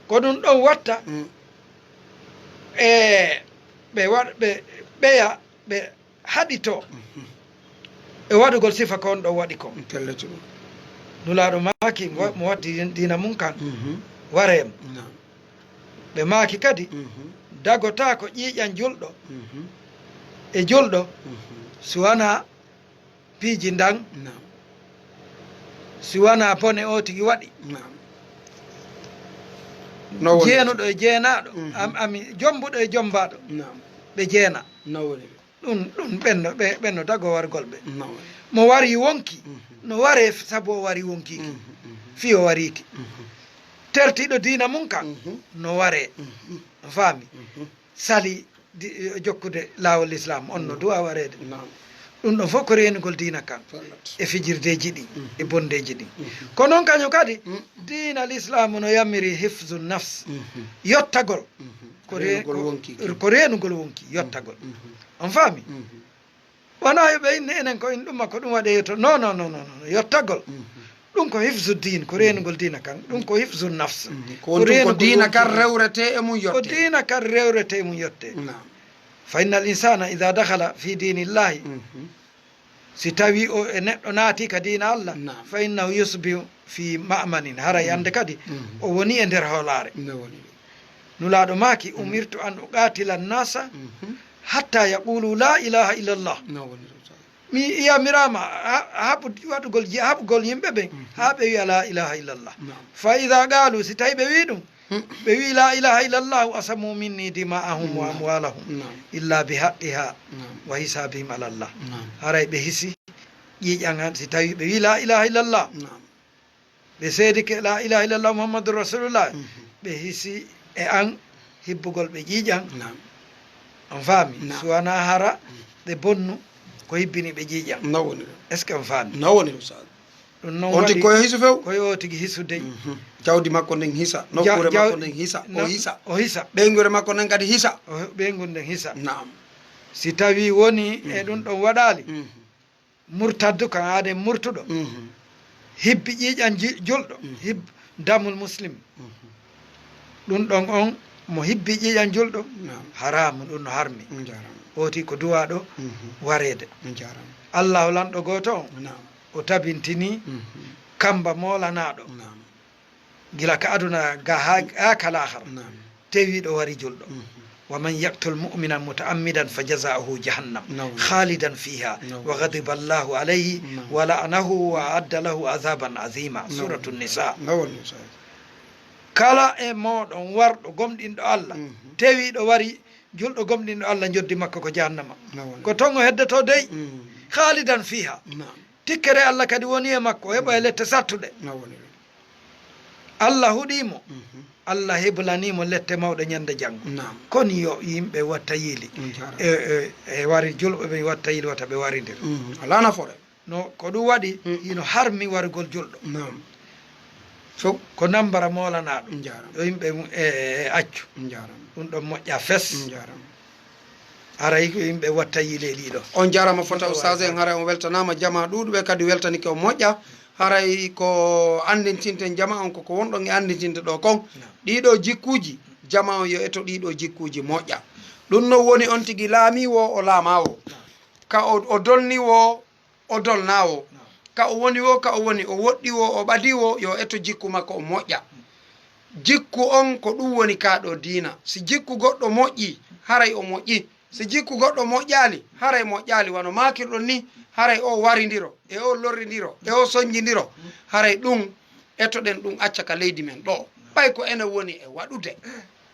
Ko ɗum ɗon watta e ɓe waɗ ɓe ɓeya ɓe haɗitoo e waɗugol sifa ko on ɗon waɗi kon. Nulaaɗo maaki mo watti diina mum kan, waree mo. Ɓe maaki kadi, dagotaako ƴiiƴan julɗo e julɗo si wanaa piiji ndan, si wanaa bone o tigi waɗi. Jeenuɗo e jeenaaɗo, ami jombuɗo e jombaaɗo, ɓe jeena. Ɗum ɗum ɓenno ɓe ɓenno dago wargol ɓe. Mo wari wonki no waree sabu o wari wonkiiki, fii o wariiki. Tertiiɗo diina mum kan no waree. Faami? Sali jokkude laawol lislaam on no duwa wareede. Ɗum ɗon fof ko reenugol diina kan e fijirdeeji ɗin e bonndeeji ɗin. Ko noon kañum kadi diina lislaamu no yamiri hifzu nafs, yottagol. Ko reenugol wonki, yottagol. On faami? Wonaa yo ɓe inne enen ko in ɗumma ko ɗum waɗee yotto. Non non non non non yottagol. Ɗum ko hifzu diin, ko reenugol diina kan. Ɗum ko hifzu nafs. Ko woni ɗum ko diina kan rewretee e mum yottee. Ko diina kan rewretee e mum yottee. Fa innal insana ida dakhala fi diinillahi, si tawi o e neɗɗo naati ka diina Allah, fa innahu yusbihu fi ma'manin, haray annde kadi o woni e nder hoolaare. Nulaaɗo maaki, umirtu an uqatila nnasa hatta yaqulu la ilaha illallah. Mi yamiraama haɓu waɗugol haɓugol yimɓe ɓen haa ɓe wiya la ilaha illallah. Fa ida qalu, si tawi ɓe wi ɗum, ɓe wi la ilaha illallahu, asamu minni dima'ahum wa amwalahum illa bi haqqiha wa hisabihim ala Allah. Haray ɓe hisi ƴiiƴan an si tawi ɓe wi la ilaha illallah. Ɓe seedike la ilaha illallah muhammadun rasulullah, ɓe hisi e an hibbugol ɓe ƴiiƴan. On faami? Si wanaa hara ɓe bonnu ko hibbini ɓe ƴiiƴan. Est ce que on faami? Ɗum noon on tigi waɗi koyo hisu few. Koyo o tigi hisu dey. Jawdi makko ndin hisa, nokkuure makko nden hisa, o hisa. O hisa. Ɓeynguure makko nden kadi hisa. Ɓeynguure nden hisa. Naam. Si tawi woni e ɗum ɗon waɗaali, murtaddu kan aade murtuɗo, hibbi ƴiiƴan julɗo, hib damul muslim. Ɗum ɗon on mo hibbi ƴiiƴan julɗo, haraamu, ɗum no harmi. Ooti ko duwaaɗo wareede. Allahu lanɗo gooto on, o tabintini kamba moolanaaɗo. Gila ka aduna ga haa ka laahara, tewiiɗo wari julɗo. Wa man yaktul mu'minan muta'ammidan fa jaza'uhu jahannam khalidan fiha wa ghadiba Allahu alayhi wa la'anahu wa a'adda lahu adhaban azima. Suratu Nisa. Kala e mooɗon warɗo gomɗinɗo Allah, tewiiɗo wari julɗo gomɗinɗo Allah, njoddi makko ko jahannama. Ko ton o heddoto dey. Khalidan fiha. Tikkere Allah kadi woni e makko, heɓa e lette sattuɗe. Allah huɗii mo. Allah heblanii mo lette mawɗe ñande janngo. Kono yo yimɓe watta yiili. E wari julɓe ɓe watta yiili, wata ɓe warindir. Alaa nafoore. No ko ɗum waɗi, hino harmi wargol julɗo. Fof ko nambara moolanaaɗo. Yo yimɓe e accu. Ɗum ɗon moƴƴa fes. Haray ko yimɓe watta yiile ɗiɗo. On jarama fota ustaz en, haray on weltanama jama ɗuɗuɓe, kadi weltanike on moƴƴa. Haray ko andintinten jama on koko wonɗon e andintinde ɗo kon. Ɗiɗo jikkuji, jama on yo eto ɗiɗo jikkuji moƴƴa. Ɗum non woni on tigi laami wo o laama wo. Ka o, o dolni wo o dolnaawo. Ka o woni wo, ka o woni, o woɗɗi wo, o ɓadi wo, yo eto jikku makko o moƴƴa. Jikku on ko ɗum woni kaa ɗo diina. Si jikku goɗɗo moƴƴi, haray o moƴƴi. Si jikku goɗɗo moƴƴaali, haray moƴƴaali. Wano maakirɗon ni, haray o warindiro, e o lorrindiro, e o sonjindiro. Haray ɗum, etoɗen ɗum acca ka leydi men ɗo. Ɓay ko enen woni e waɗude.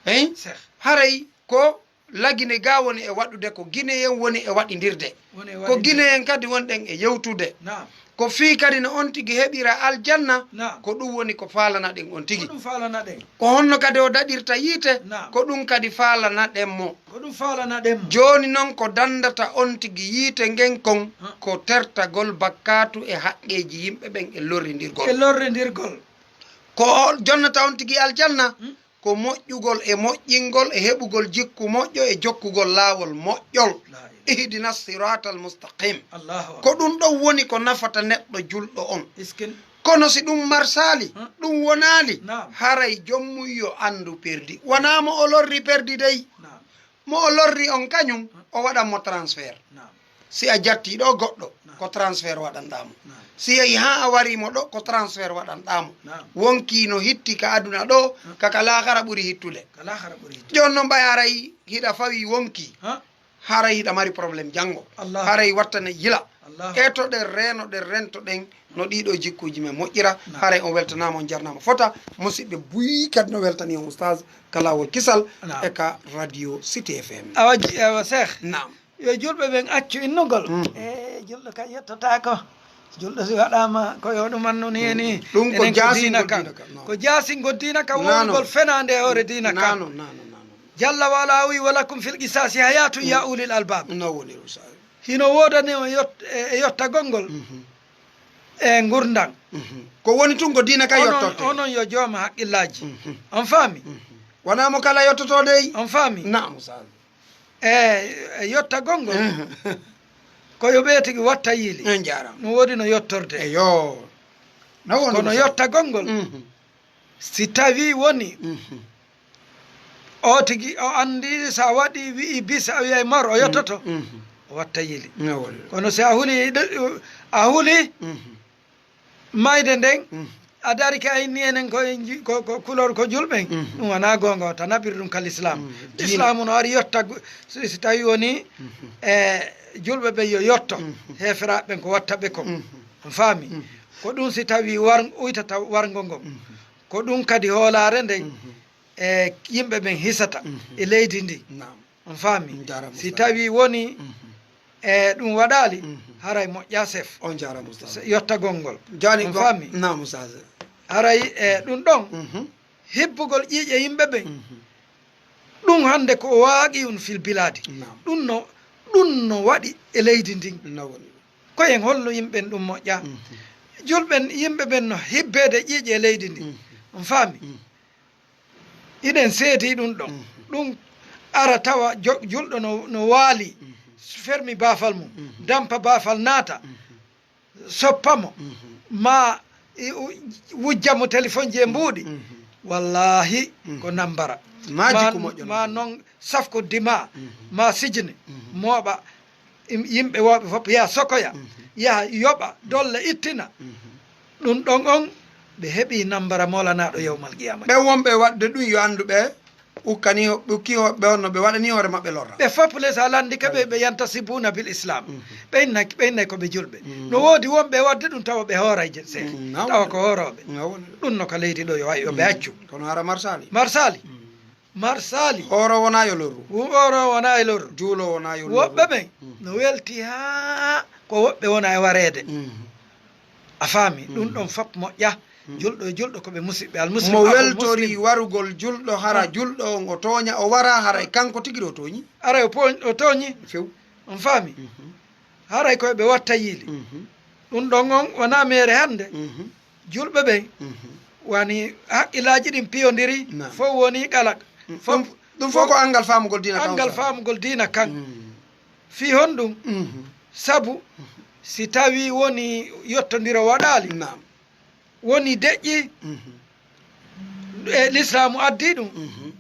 Hein? Haray ko Lagine ga woni e waɗude, ko Gineyen woni e waɗindirde. Ko Gineyen kadi wonɗen e yewtude. Ko fii kadi no on tigi heɓira aljanna, ko ɗum woni ko faalanaɗen on tigi. Ko honno kadi o daɗirta yiite, ko ɗum kadi faalanaɗen mo. Jooni non ko dandata on tigi yiite ngen kon, ko tertagol bakkaatu e haqqeeji yimɓe ɓen e lorrindirgol. E lorrindirgol. Ko o jonnata on tigi aljanna, ko moƴƴugol e moƴƴingol e heɓugol jikku moƴƴo e jokkugol laawol moƴƴol. La ilaha. Ihdina siratal mustaqim. Allahu akbar. Ko ɗum ɗon woni ko nafata neɗɗo julɗo on. Iskin. Kono si ɗum marsaali, hmm, ɗum wonaali, naam, haray joom mum yo anndu perdi. Wonaa mo o lorri perdi dey. Naam. Mo o lorri on kañum, o waɗan mo transfert. Naam. Si a jattii ɗo goɗɗo, naam, ko transfert waɗanɗaa mo. Naam. Si yehii haa a warii mo ɗo, ko transfert waɗanɗaa mo. Naam. Wonkii no hitti ka aduna ɗo, hmm, ka ka laakara ɓuri hittude. Ka laakara ɓuri hittude. Jooni noon ɓay haray hiɗa fawii wonkii. Ha? Haray hiɗa mari problème janngo. Allah. Haray wattane yila. Allah. Etoɗen, reenoɗen, rentoɗen no ɗiɗo jikkuuji men moƴƴira. Naam. Haray on weltanaama, on jarnaama fota. Musidɓe buy kadi no weltani on Oustaz ka laawol kisal, naam, e ka radio Cité F M. Awa ji-, awa Cheikh. Naam. Yo julɓe ɓen accu innugol. Mm. E julɗo kay yettotaako. Julɗo si waɗaama ko yo ɗum annu ni e ni. Mm. Ɗum ko enen ko diina jaasingol kan. Diina kan, non. Ko jaasingol diina kan. Naano. Wonugol fenaande e hoore diina kan. Naano, naano, naano. Jalla wa ala wi, "Wa lakum fil qisasi hayatun ya, mm, ulil albab." No woni ɗum sa- Hino woodani on yot-, e, e yottagol ngol. Mhm. E ngurndan. Mhm. Ko woni tun ko diina kan. Onon, yottorte. Onon yo jooma haqqillaaji. Mhm. On faami? Mhm. Wonaa mo kala yottoto dey. On faami? Naam, Ustaaz. E, e yottagol ngol. Mhm. Ko yo ɓe tigi watta yiili. En jaaraama. No woodi no yottorde. Eyo. No woni, kono Ustaaz, yottagol ngol. Mhm. Si tawii woni, mhm, o tigi o anndi, so a waɗi, wi'i bis, a wi'ay mor, o, mhm, yottoto, mhm, o watta yiili. No woni. Kono si a huli, a huli, mhm, mayde nden, mhm, a darike a inni enen ko en ji-, ko, ko kulor ko julɓen, mhm, ɗum wonaa goonga, o tan naɓiri ɗum ka lislaam. Mhm. Diina. Lislaamu no ari yotta gu-, si, si tawii woni, mhm, e julɓe ɓen yo yotto, mhm, heeferaaɓe ɓen ko watta ɓe kon. Mhm. On faami? Mhm. Ko ɗum si tawii war-, uytata warngo ngon. Mhm. Ko ɗum kadi hoolaare nden, mhm, e yimɓe ɓen hisata, mhm, e leydi ndi. Naam. On faami? On jaaraama, si Ustaaz, tawii woni, mhm, e ɗum waɗaali, mhm, haray moƴƴaa, chef. On jaaraama, Ustaaz. Se-, yottagol ngol. Jaani on go-, faami? Naam, Ustaaz. Haray, e, mhm, ɗum ɗon, mhm, hibbugol ƴiiƴe yimɓe ɓen, mhm, ɗum hannde ko waaqi'un fil bilaadi. Naam. Ɗum no, ɗum no waɗi e leydi ndin. No woni. Ko en holno yimɓe ɓen ɗum moƴƴaa? Mhm. Julɓe, yimɓe ɓen no hibbeede ƴiiƴe e leydi ndin. Mhm. On faami? Mhm. Hiɗen seedii ɗum ɗon. Mhm. Ɗum ara tawa jo-, julɗo no, no waali, mhm, fermi baafal mum, mhm, dampa baafal naata, mhm, soppa mo, mhm, ma i-, u-, wujja mo telefonji e mbuuɗi. Mhm. Wallaahi, mhm, ko nambara. Ma ma, jikku moƴƴo ma non. Noon safko dima, mhm, ma sijine, mhm, mooɓa im-, yimɓe wooɓe fof, yaha sokoya, mhm, yaha yoɓa, dolla ittina. Mhm. Ɗum ɗon on, ɓe heɓii nambara moolanaaɗo yawmal qiyamati. Ɓen wonɓe waɗde ɗum, yo anndu ɓe ukkani, ɓe ukki hoɓɓe on no ɓe waɗani hoore maɓɓe lorra. Ɓe fof les a lanndi ka ɓe, ayo, ɓe yanta sibuna bil islam. Mhm. Ɓe innay, ɓe innay ko ɓe julɓe. Mhm. No woodi wonɓe waɗde ɗum tawa ɓe hooray je-, seeɗa. Mhm, tawa ko hoorooɓe. Ɗum no ka leydi ɗo yo ay, yo ɓe, mhm, accu. Kono hara marsaali. Marsaali. Mhm. Marsaali. Hooro wonaa yo lorru. Wo-, hooro wonaa yo lorru. Juulo wonaa yo lorru. Woɓɓe ɓen, mhm, no welti haa ko woɓɓe wona e wareede. Mhm. A faami? Ɗum, mhm, ɗon fof moƴƴa. Mhm. Julɗo e julɗo ko ɓe musidɓe. Al muslim, mo akhul weltori muslim. Warugol julɗo, hara, mhm, julɗo on o tooña, o wara, haray kanko tigi ɗo tooñi. Aray o pooñ-, o tooñi. Few. On faami? Mhm. Haray koye ɓe watta yiili. Mhm. Ɗum ɗon on wonaa meere hannde. Mhm. Julɓe ɓen, mhm, woni haqqillaaji ɗin piyondiri, naam, fof woni qalaq. Mm, fof, ɗum, ɗum fof ko anngal faamugol diina kan, anngal ustaz, faamugol diina kan. Mm. Fii honɗum? Mhm. Sabu, mhm, si tawii woni yottondiro waɗaali, naam, woni deƴƴi, mhm, e lislaamu addii ɗum, mhm,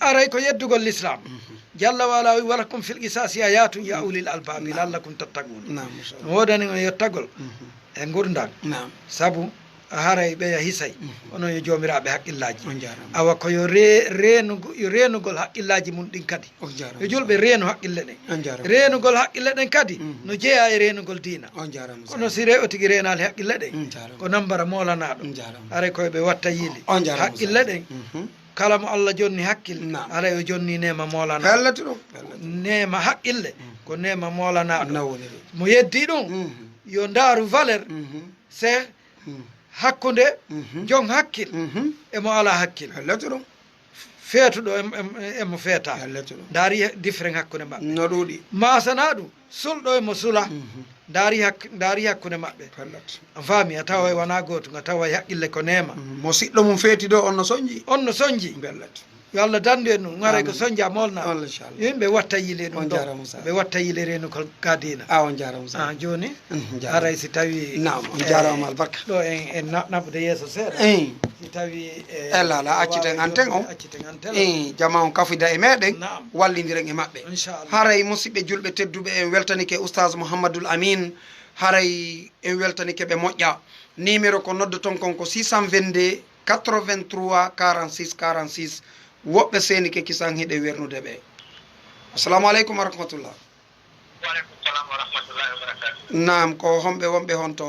aray ko yeddugol lislaam. Mhm. Jalla wa ala wi, "Walakum fil qisasi hayatun ya, mhm, ulil albabi, naam, la'allakum tattaqun." Naam, masha Allah. No woodani on yottagol, mhm, e ngurndan. Naam. Sabu a haray ɓeya hisay. Mhm. Onon yo joomiraaɓe haqqillaaji. On jaaraama. Awa ko yo re-, reenugo-, yo reenugol haqqillaaji mum ɗin kadi. On jaaraama. Yo julɓe reenu haqqille ɗen. On jaaraama. Reenugol haqqille ɗen kadi, mhm, no jeyaa e reenugol diina. On jaaraama, kono ustaz, si re-, o tigi reenaali haqqille ɗen, on jaaraama, ko nambara moolanaaɗo. On jaaraama. Haray koye ɓe watta yiili. On jaaraama, haqqille, ustaz, ɗen. Mhm. Kala mo Allah jonni hakkille, naam, haray o jonni neema moolanaaɗo. Pellet ɗum, pellet. Neema haqqille, mm, ko neema moolanaaɗo. Na woni ɗum. Mo yeddi ɗum, mhm, yo ndaaru valeur, mhm, se, mm, hakkunde, mhm, jon hakkil, mhm, e mo alaa hakkil. Pellet ɗum. Feetuɗo e, e, e mo feetaa. Pellet ɗum. Ndaari différence hakkunde maɓɓe. No ɗuuɗi. Maasana ɗum, sulɗo e mo sulaa. Mhm. Ndaari hak-, ndaari hakkunde maɓɓe. Pellet. A faami, a tawa wonaa gootum, a tawa haqqille ko neema. Mm, mo siɗɗo mum feeti ɗo, on no sonji. On no sonji. Pellet. Yo Allah dandu en ɗum. Haray ko Amin. Sonja molna. Allah, inchallah. Yimɓe watta yile ɗum On ɗo. Jaaraama, Oustaz. Ɓe watta yile reenu ko ka diina. A, on jaaraama, Oustaz. Ah, jooni, Mm, jaaraama. Haray si tawi, Naam, on eh, jaaraama, albarka. Ɗo en, en na-, naɓude yeeso seeɗa. Eh. Si tawi, eh, Eh, la, la, acciten waaway anten on. Acciten anten on. Eh, jama on kafida e meɗen, Naam. Wallindiren e maɓɓe. Inchallah. Haray musidɓe julɓe tedduɓe, en weltanike Oustaz Mouhamadoul Amine. Haray en weltanike ɓe moƴƴa. Numéro ko noddoton kon ko six cent vingt-deux, quatre-vingt-trois, quarante-six, quarante-six. Woɓɓe seenike kisan hiɗe wernude ɓe. Assalamu aleykum wa rahmatullah. Wa aleykum salam wa rahmatullahi wa barakatuh. Naam, ko homɓe wonɓe honto?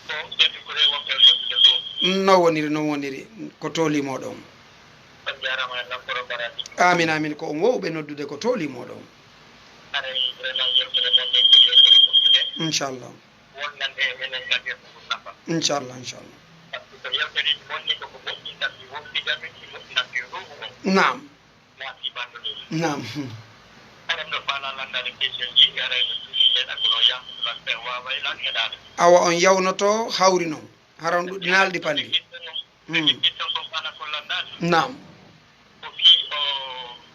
Ko Seydou Kouré wonɓe wonɓe ɗo. No woniri, no woniri. Ko toolimo ɗon. On jaaraama e lamporo baraji. Amin, amin. Ko on wowɓe noddude ko toolimo ɗon. Haray vraiment yewtere mon nden ko yewtere moƴƴunde. Inchallah. Wonnande e menen kadi e ko nafa. Inchallah, inchallah. Par ce que yewtereeji mon ni ko ko moƴƴi, tawi wonti jamin, ɗi moƴƴi, tawi ruuhu on. Naam. Naam. Haray no faala landaade question ji, haray no suuɗi seeɗa, kono yaafude lan ɓe waaway lan heɗaade. Awa on yawnoto hawri non. Hara on ɗuɗɗi naalɗi panɗi. Question on, Mm. Question on faala ko landaade. Naam. Ko fii o,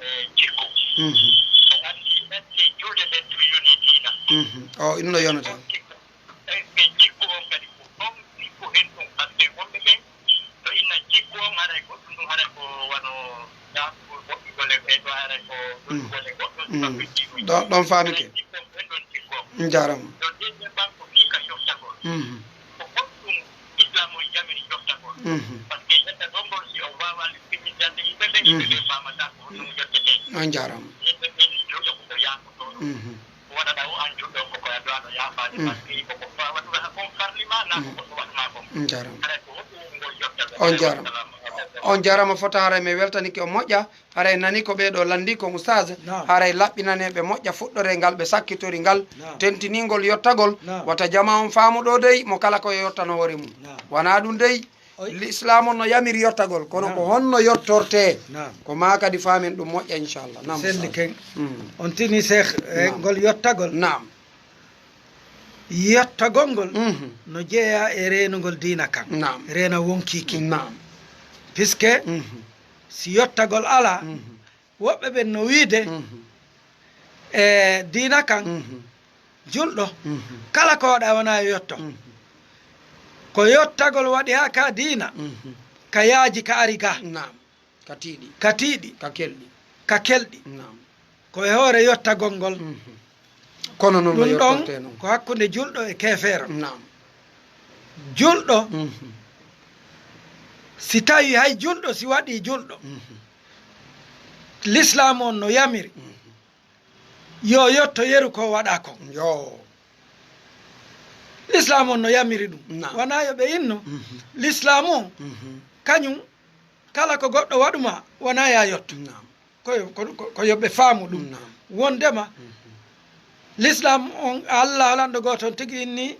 e, jikku. Mhm. On anndi ette julde nden tun yoni diina. Mhm. O, ɗum no yonata. Ɓe jikku on kadi ko ɗon jikku hen ɗum, par ce que wonɓe ɓen no inna jikku on haray goɗɗum ɗum, haray ko wano yaafugol moƴƴugol e ɓe ɗo, haray ko ɗum woni goɗɗum ɗum ɗo, ɗon faamike. Haray jikku on ɓen ɗon jikku on. Njaaraama. Ɗo deuxième banque ko fii ka yoftagol. Mhm. Ko honɗum Islam on yamiri yoftagol? Mhm. Par ce que yoftagol ngol si on waawaa ɗum fini jannde yimɓe ɓen, yimɓe ɓen faamataa ko honɗum yottete. On njaaraama. Yimɓe ɓen julɓe ko ko yaafotoo ɗum. Mhm. Wonana o an julɗo ko koya du'ano yaafaade, mm, parce que ko ko fa-, waɗuɗo ha kon farli ma, na ko goɗɗo waɗu ma kon. Mm, jarama. Haray ko hoɗum ngol yottata. On jarama. On jarama fota, haray mi weltanike on moƴƴa. Haray nani ko ɓee ɗo landi ko oustaz. Naam. Haray laɓɓinane ɓe moƴƴa fuɗɗore ngal ɓe sakkitori ngal. Naam. Tentiningol yottagol. Naam. Wata jama on faamu ɗo dey mo kala ko yottano hoore mum. Naam. Wona ɗum dey. Oy. L'islam on no yamiri yottagol, kono, naam, ko honno yottorte? Naam. Ko ma kadi faamen ɗum moƴƴa, inchallah. Naam, selli ustaz. Ken. Mm. On tini, cheikh, eh, naam, ngol yottagol. Naam. Yottagol ngol, mhm, no jeeya e reenugol diina kan. Naam. Reena wonkii kin. Naam. Puisque, mhm, si yottagol alaa, mhm, woɓɓe ɓen no wiide, mhm, e diina kan, mhm, julɗo, mhm, kala ko waɗa wona yo yotto. Mhm. Ko yottagol waɗi ha ka diina, mhm, ka yaaji, ka ari ga. Naam. Ka tiiɗi. Ka tiiɗi. Ka kelɗi. Ka kelɗi. Naam. Ko e hoore yottagol ngol. Mhm. Kono noon no ɗum ɗon yottorte noon. Ko hakkunde julɗo e keefeero. Naam. Julɗo, mhm, si tawi hay julɗo, si waɗi julɗo, mhm, l'islam on no yamiri, mhm, yo yotto yeru ko waɗa kon. Yo. L'islam on no yamiri ɗum. Naam. Wona yo ɓe inno. Mhm. L'islam on, mhm, kañum, kala ko goɗɗo waɗuma, wona ya yotto. Naam. Ko yo, ko, ko, ko yo ɓe faamu ɗum. Naam. Wondema, mhm, l'islam on, Allah lanɗo gooto on tigi inni, mhm,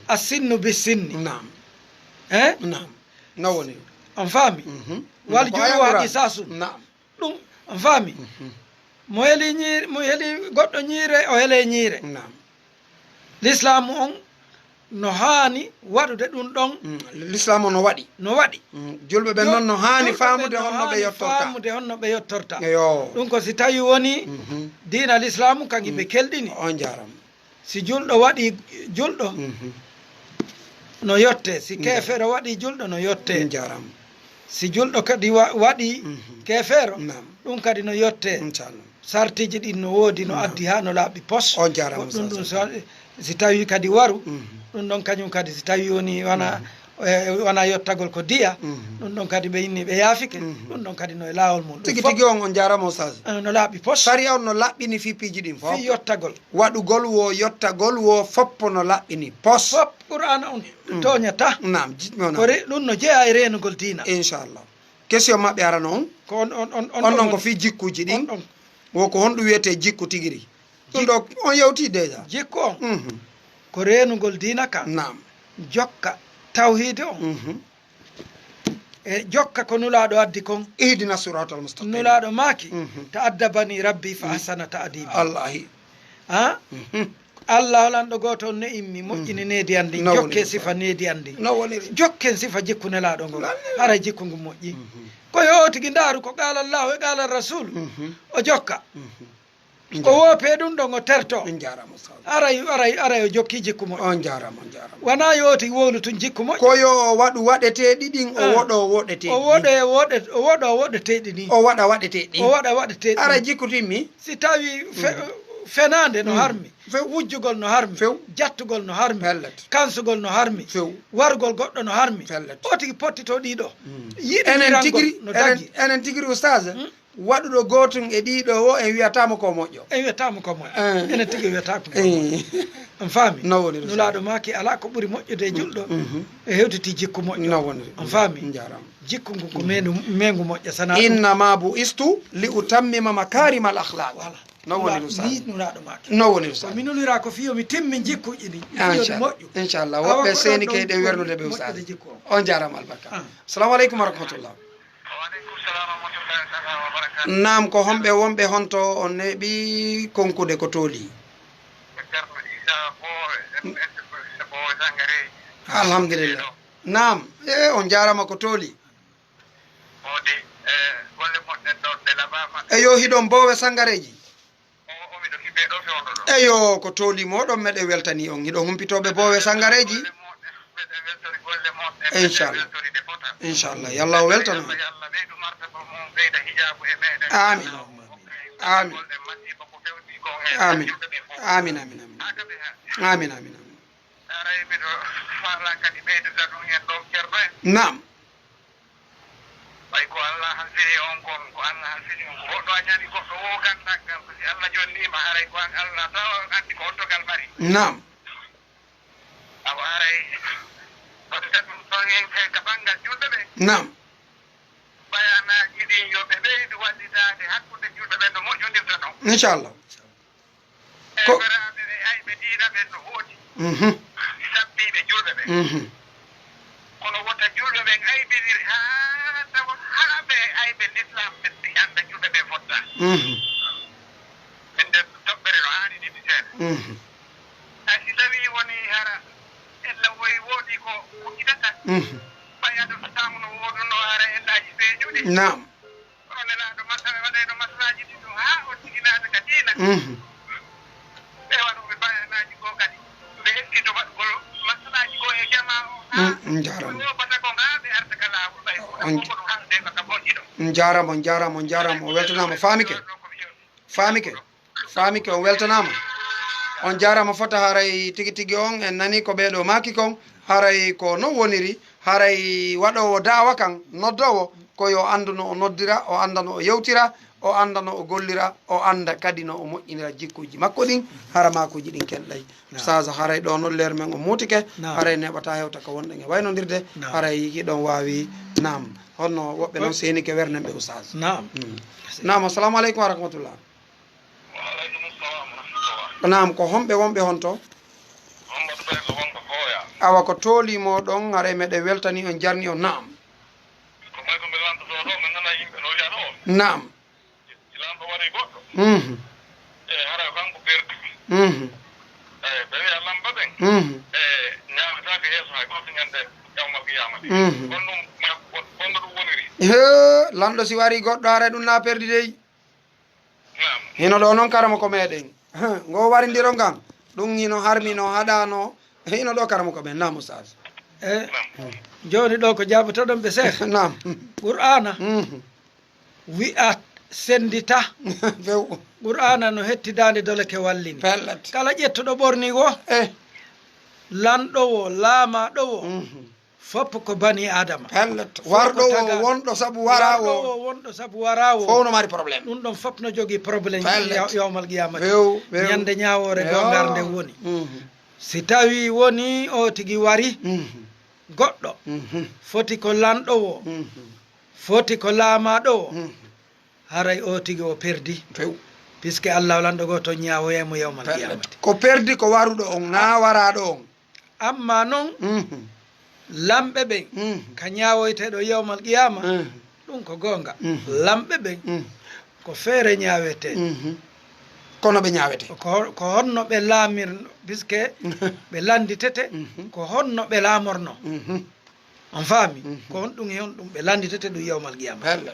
a sinnu bi sinni. Naam. Eh? Naam. No woni? On faami? Mhm. Wal juruha qisasun. Naam. Ɗum, on faami? Mhm. Mo heli ñiire, mo heli goɗɗo ñiire, o hele ñiire. Naam. L'islam on no haani waɗude ɗum ɗon. Mm, l'islam on no waɗi. No waɗi. Mm, julɓe ɓen noon no haani faamude honno ɓe yottorta. Julɓe ɓen no haani faamude honno ɓe yottorta. Eyo. Ɗum ko si tawi woni, mhm, diina l'islam kan, mm, iɓe kelɗini. On jaaraama. Si julɗo waɗi julɗo, mhm, no yotte. Si, mm, keefeero waɗi julɗo, no yotte. On jaaraama. Si julɗo kadi wa-, waɗi, mhm, keefeero, naam, ɗum kadi no yotte. Inchallah. Sartiiji ɗin no woodi, no, naam, addi haa no laaɓi pos. On jaaraama, goɗɗum ɗum, ustaz, so, si tawi kadi waru, mhm, ɗum ɗon kañum kadi si tawi woni wona, mhm, eh, wona yottagol ko diya, mhm, ɗum ɗon kadi ɓe inni ɓe yaafike, mhm, ɗum ɗon kadi no e laawol mum. Ɗum tigi fof tigi on, on jaaraama, ustaz. Eh, no laaɓi pos. Sariya on no laɓɓini fii piiji ɗin fof. Fii yottagol. Waɗugol wo, yottagol wo, foppo no laɓɓini pos. Fop Qur'aana on, mm, tooñataa. Naam, ji-, no, naam. Ko re-, ɗum no jeyaa e reenugol diina. Inchallah. Question maɓɓe arano on. Ko on, on, on, on, on ɗon ko fii jikkuuji ɗin. On ɗon. Wo ko honɗum wiyetee jikku tigi ri? Ɗum ɗo on yewti déjà. Jikku on, mhm, ko reenugol diina kan. Naam. Jokka tawhiidi on. Mhm. E jokka ko Nulaaɗo addi kon. Ihdina siratal mustaqim. Nulaaɗo maaki, mhm, ta'addabani rabbi fa, mhm, ahsana ta'dibi. Allahi. Ha? Mhm. Allah lanɗo gooto on ne immi, moƴƴini needi an ndin, jokke sifa needi an ndin. No woniri. Jokken sifa jikku Nelaaɗo ngon. Haray jikku ngun moƴƴi. Ko yo o tigi ndaaru ko qaala Allahu e qaala Rasul. O jokka. O woopee ɗum ɗon, o terto. On jaaraama, Ustaz. Aray, aray, aray, o jokki jikku moƴƴo. On jaaraama, on jaaraama. Wanaa yo o tigi wowlu tun jikku moƴƴo. Ko yo o waɗu waɗeteeɗi ɗin, o woɗo woɗeteeɗi ɗin. O woɗo e woɗe-, o woɗo woɗeteeɗi ɗin. O waɗa waɗeteeɗi ɗin. O waɗa waɗeteeɗi ɗin. Aray jikku timmi. Si tawi fe-, fenaande no harmi, wujjugol no harmi, jattugol no harmi, kansugol no harmi, warugol goɗɗo no harmi, o tigi pottito ɗiɗo. Yiɗi enen tigiri, no dagi. Enen tigiri, Ustaz, waɗuɗo gootun e ɗiɗo o, en wiyataamo ko moƴƴo. En wiyataamo ko moƴƴo. Enen tigi wiyataako ko moƴƴo. On faami? No woni ɗum. Nulaaɗo maaki, alaa ko ɓuri moƴƴude e julɗo e hewtiti jikku moƴƴo. No woni. On faami? Njaaraama. Jikku ngu ko meengu, meengu moƴƴa, sana ɗum. Innama bu'istu li utammima makarimal akhlaq. Voilà. No woni ɗum, Ustaz? Ni Nulaaɗo maaki. No woni ɗum, Ustaz? Ko mi nulira ko fiyo mi timmi jikkuuji ɗi. Fiyo ɗi moƴƴu. Inchallah. Woɓɓe seeni kay ɗe wernude ɓe, Ustaz. On jaaraama albarka. Assalamu aleykum wa rahmatullah. Wa aleykum salam wa rahmatullahi taala wa barakatuh. Naam, ko homɓe wonɓe honto on neeɓi konkude ko tooli? Ko Ceerno Isa Boowe, M S Boowe Sangareeji. Alhamdulillah. Naam, e on jaaraama ko tooli. Modi, e golle moƴƴe ɗon ɗe laɓaama. Eyo, hiɗon Boowe Sangareeji. Eyo, ko tooli mooɗon meɗen weltani on. Hiɗon humpitooɓe Boowe Sangareeji. Inchallah. Inchallah. Yalla o weltana. Amin. Amin. Amin. Amin, amin, amin. Amin, amin, amin. Naam. Ɓay ko Allah halfini on kon, ko Allah halfini on, ko goɗɗo a ñaani goɗɗo woo ganndagal, ko si Allah jonniima, haray ko an Allah tawa on anndi ko hottogal mari. Naam. Awa haray, waɗata ɗum ɗon en he ka banngal julɓe ɓe. Naam. Bayanaaji ɗin yo ɓe ɓeydu waɗɗitaade hakkunde julɓe ɓen no moƴƴondirta non. Inchallah. Ko eɓeraaɓe ɓe ayɓe diina ɓen no woodi. Mhm. Sabbiiɓe julɓe ɓen. Mhm. Kono wota julɓe ɓen aybinir haa tawa haa ɓe ayɓe l'islam ɓen ɓe annda julɓe ɓen fotta. Mhm. Min nder toɓɓere no haani ɗiɗi seeɗa. Mhm. Hay si tawii wonii hara ella woy woodi ko huccitata. Mhm. Ɓay ado so tawno woodunoo hara ellaaji feeñuɗi. Naam. Kono Nelaaɗo maslaha waɗayno maslahaaji ɗin ɗon haa on tigi naata ka diina. Mhm. Ɓe waɗooɓe bayanaaji goo kadi, ɓe ekkito waɗugol maslahaaji goo e jamaa o haa mm, mm, njaaraama. Ɗo bata kon haa ɓe arta ka laawol ɓay ko on ko ɗum haalde ka moƴƴi ɗo. Njaaraama, njaaraama, njaaraama. O weltanaama. Faamike. Faamike. Faamike, on weltanaama. On jaaraama fota, haray tigi tigi on en nani ko ɓee ɗoo maaki kon, haray ko non woniri, haray waɗoowo daawa kan, noddoowo, ko yo anndu no o noddira, o annda no o yewtira, o annda no o gollira, o annda kadi no o moƴƴinira jikkuuji makko ɗin, hara maakuuji ɗin kenɗay. Naam. Ustaz, haray ɗoo non leer men o muutike, naam, haray neɓataa hewta ko wonɗen e waynondirde, naam, haray hiɗon waawi, naam. Honno woɓɓe non seenike wernen ɓe, Ustaz? Naam. Mm. Naam, assalamu aleykum wa rahmatullah. Wa aleykum salam wa rahmatullah. Naam, ko homɓe wonɓe honto? Mamadou Bello wonko Fooya. Awa ko tooli mooɗon, haray meɗen weltani on, jarni on, naam. Ko may ko mi lanndotoo ɗo, mi nana yimɓe no wiya ɗo. Naam. Si lanɗo warii goɗɗo. Mhm. E haray ko kanko perdi. Mhm. E ɓe wiya lanɗo ɓen. Mhm. E ñaametaake yeeso hay gooto ñande yawmal qiyaamati. Mhm. Kono ɗum, ma, ko, kono ɗum woniri. Hee, lanɗo si warii goɗɗo, haray ɗum na perdi dey. Naam. Hino ɗo noon, karamoko meɗen. Ngo warindiro ngan. Ɗum hino harmi, no haɗano. Hino ɗo, karamoko men. Naam, Ustaz. E, jooni ɗo ko jaabotoɗon ɓe, Seex? Naam. Qur'aana Mhm. wi'at senndita. Few. Qur'aana no hettidaande dole ke wallini. Pellet. Kala ƴettuɗo ɓorni wo, Eh. lanɗo wo, laamaɗo wo, Mhm. Fof ko bani Aadama. Pellet. Fof ko tagaa. Warɗo o wonɗo sabu waraa o. Warɗo o wonɗo sabu waraa o. Fof no mari problème. Ɗum ɗon fof no jogii problème. Pellet. Yaw-, yawmal qiyaamati. Few, few. Ñande ñaawoore Few. Gongaare nde woni. Mhm. Si tawii woni o tigi wari, Mhm. goɗɗo, Mhm. foti ko lanɗo o, Mhm. foti ko laamaaɗo o, Mhm. haray o tigi o perdi. Few. Puisque Allah lanɗo gooto ñaawoyay mo yawmal Pellet. Qiyaamati. Ko perdi ko waruɗo on, naa waraaɗo on. Amma non, Mhm. lamɓe ɓen, Mhm. ka ñaawoyteeɗo yawmal qiyaama, Mhm. ɗum ko goonga. Mhm. Lamɓe ɓen, Mhm. ko feere ñaawetee. Mhm. Kono ɓe ñaawete. Ko, ko honno ɓe laamirno, puisque ɓe lannditete, mhm, ko honno ɓe laamorno. Mhm. On faami? Mhm. Ko honɗum e honɗum ɓe lannditete ɗum yawmal qiyamati. Helle.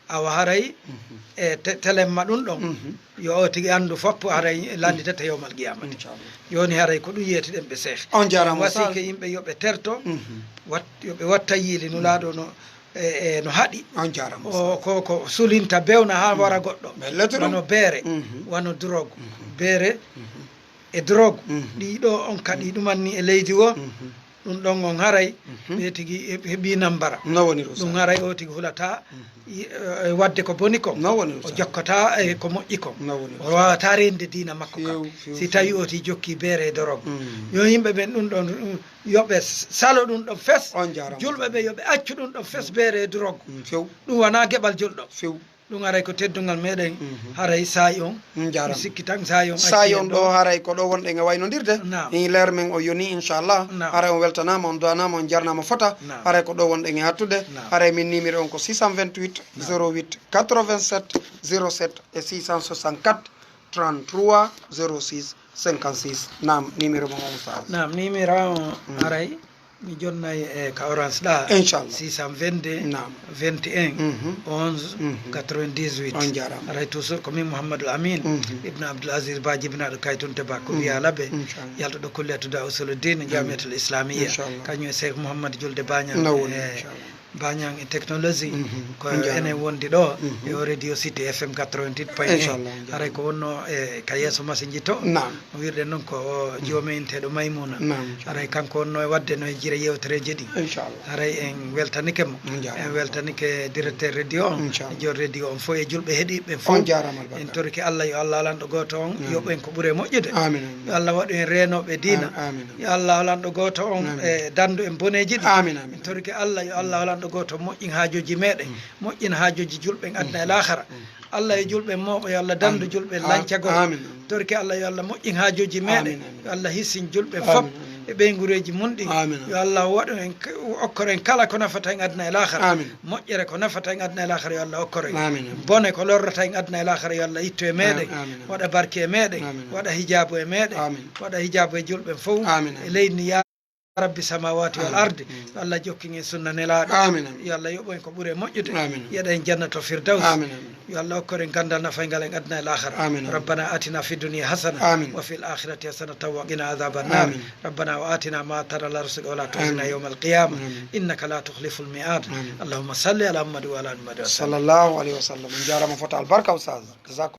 Awa haray, mhm, e te-, telemma ɗum ɗon, mhm, yo o tigi anndu foppo haray lannditete yawmal qiyamati. Inchallah. Yoni haray ko ɗum yeetiɗen ɓe seeh. On jaaraama, wasiike Ustaz. Yimɓe yo ɓe terto, mhm, wat-, yo ɓe watta yiili Nulaaɗo no, e, e no haɗi. On jaaraama, o, Ustaz. Ko, ko sulinta bewna haa, mhm, wara goɗɗo. Wano beere, mhm, wano drogue. Mhm. Beere, mhm, e drogue. Mhm. Ɗi ɗo on kadi, mhm, ɗumanni e leydi o. Mhm. Ɗum ɗon on haray, mhm, ɓe tigi he-, heɓi nambara. No woni ɗum, ɗum haray o tigi hulata, mhm, i-, e, wadde ko boni ko. No woni ɗum, o jokkata e ko moƴƴi ko. No woni ɗum, o wawata rende diina makko ka. Few, few, si tawi few. O ti jokki beere e drogue. Mm. Yo yimɓe ɓen ɗum ɗon, mm, yo ɓe s-, salo ɗum ɗon fes. On jaaraama. Julɓe ɓe yo ɓe accu ɗum ɗon fes, mm, beere e drogue. Mm, few. Ɗum wona geɓal julɗo. Few. Ɗum haray ko teddungal meɗen, mhm, haray saa'i on. Mm, jaaraama. Mi sikki tan saa'i on saa'i on accii en ɗo, ɗo. Haray ko ɗo wonɗen e waynondirde. Naam. Leer men o yoni, inchallah. Naam. Haray on weltanaama, on duwanaama, on jarnaama fota. Naam. Haray ko ɗo wonɗen e hattude. Naam. Haray min numéro on ko six cent vingt-huit, naam, zéro huit quatre-vingt-sept zéro sept e six cent soixante-quatre trente-trois zéro six cinquante-six. Naam, numéro mo on, Oustaz. Naam, numéro on, mm, haray mi jonnay e ka Orange ɗa. Inchallah. Six cent vingt-deux, naam, vingt et un, mhm, onze, mhm, quatre-vingt-dix-huit. On jaaraama. Haray toujours ko min Mouhamadoul Amine, mhm, Ibn Abdoul Aziz Ba, jibinaaɗo Kaytunte Ba, ko, mhm, wiya Labe, inchallah, yaltuɗo kulliyatu da usuluddin, mhm, Jamiatul Islamiyya. Inchallah. Kañum e Cheikh Mouhamadou Julde Bañang, no woni, e inchallah. Bañang e technologie, mhm, ko enen wondi ɗo, mhm, e o radio Cité F M quatre-vingt-huit point un. Inchallah. Haray ko wonno e ka yeeso masinji to. Naam. No wirɗen noon ko o, mhm, joomi inteeɗo Maymuna. Naam. Haray kanko wonno e waɗde no e jira yewtereeji ɗi. Inchallah. Haray en weltanike mo. On jaaraama. En weltanike directeur radio on. Inchallah. E joor radio on fof e julɓe heɗiiɓe ɓen fof. On jaaraama albarka. En torike Allah yo Allah alanɗo gooto on, amin, yoɓ en ko ɓuri e moƴƴude. Amin, amin. Yo Allah waɗu en reenooɓe diina. Amin, amin. Yo Allah lanɗo gooto on, amin, e danndu en boneeji ɗi. Amin, amin. En torike Allah, yo Allah lanɗo gooto moƴƴin haajooji meɗen, mm, moƴƴin haajooji julɓe en aduna e, mm, laakara. Mm. Allah e julɓe en mooɓo, yo Allah danndu, amin, julɓe en, a-, lancagol. Amin, amin. Torike Allah, yo Allah moƴƴin haajooji meɗen. Amin, amin. Yo Allah hissin julɓe en fof, amin, amin, e ɓeynguureeji mun ɗin. Amin, amin. Yo Allah waɗu en k-, okkor en kala ko nafata en aduna e laakara. Amin. Moƴƴere ko nafata en aduna e laakara, yo Allah okkor en. Amin, amin. Bone ko lorrata en aduna e laakara, yo Allah ittu e meɗen. Amin, amin, amin. Waɗa barke e meɗen. Amin, amin. Waɗa hijaabu e meɗen. Amin. Waɗa hijaabu e julɓe fof. Amin, amin. E leydi ndi, ya Rabbi samawati wal, amin, ardi. Mm. Yo Allah jokkin en sunna nelaaɗo. Amin, amin. Yo Allah yoɓu en ko ɓuri e moƴƴude. Amin. Yeɗa en jannato firdaws. Amin, amin. Yo Allah okkor en ganndal nafayngal en aduna e laakara. Amin, amin. ربنا آتنا في الدنيا حسنة، amin, وفي الآخرة حسنة وقنا عذاب النار. Amin. ربنا وآتنا ما وعدتنا على رسلك ولا تخزنا، amin, يوم القيامة، amin, إنك لا تخلف الميعاد. Amin. اللهم صل على محمد وعلى آل محمد وسلم. Sallallahu alayhi wa sallam. On jaaraama fota albarka, Oustaz. Jazakum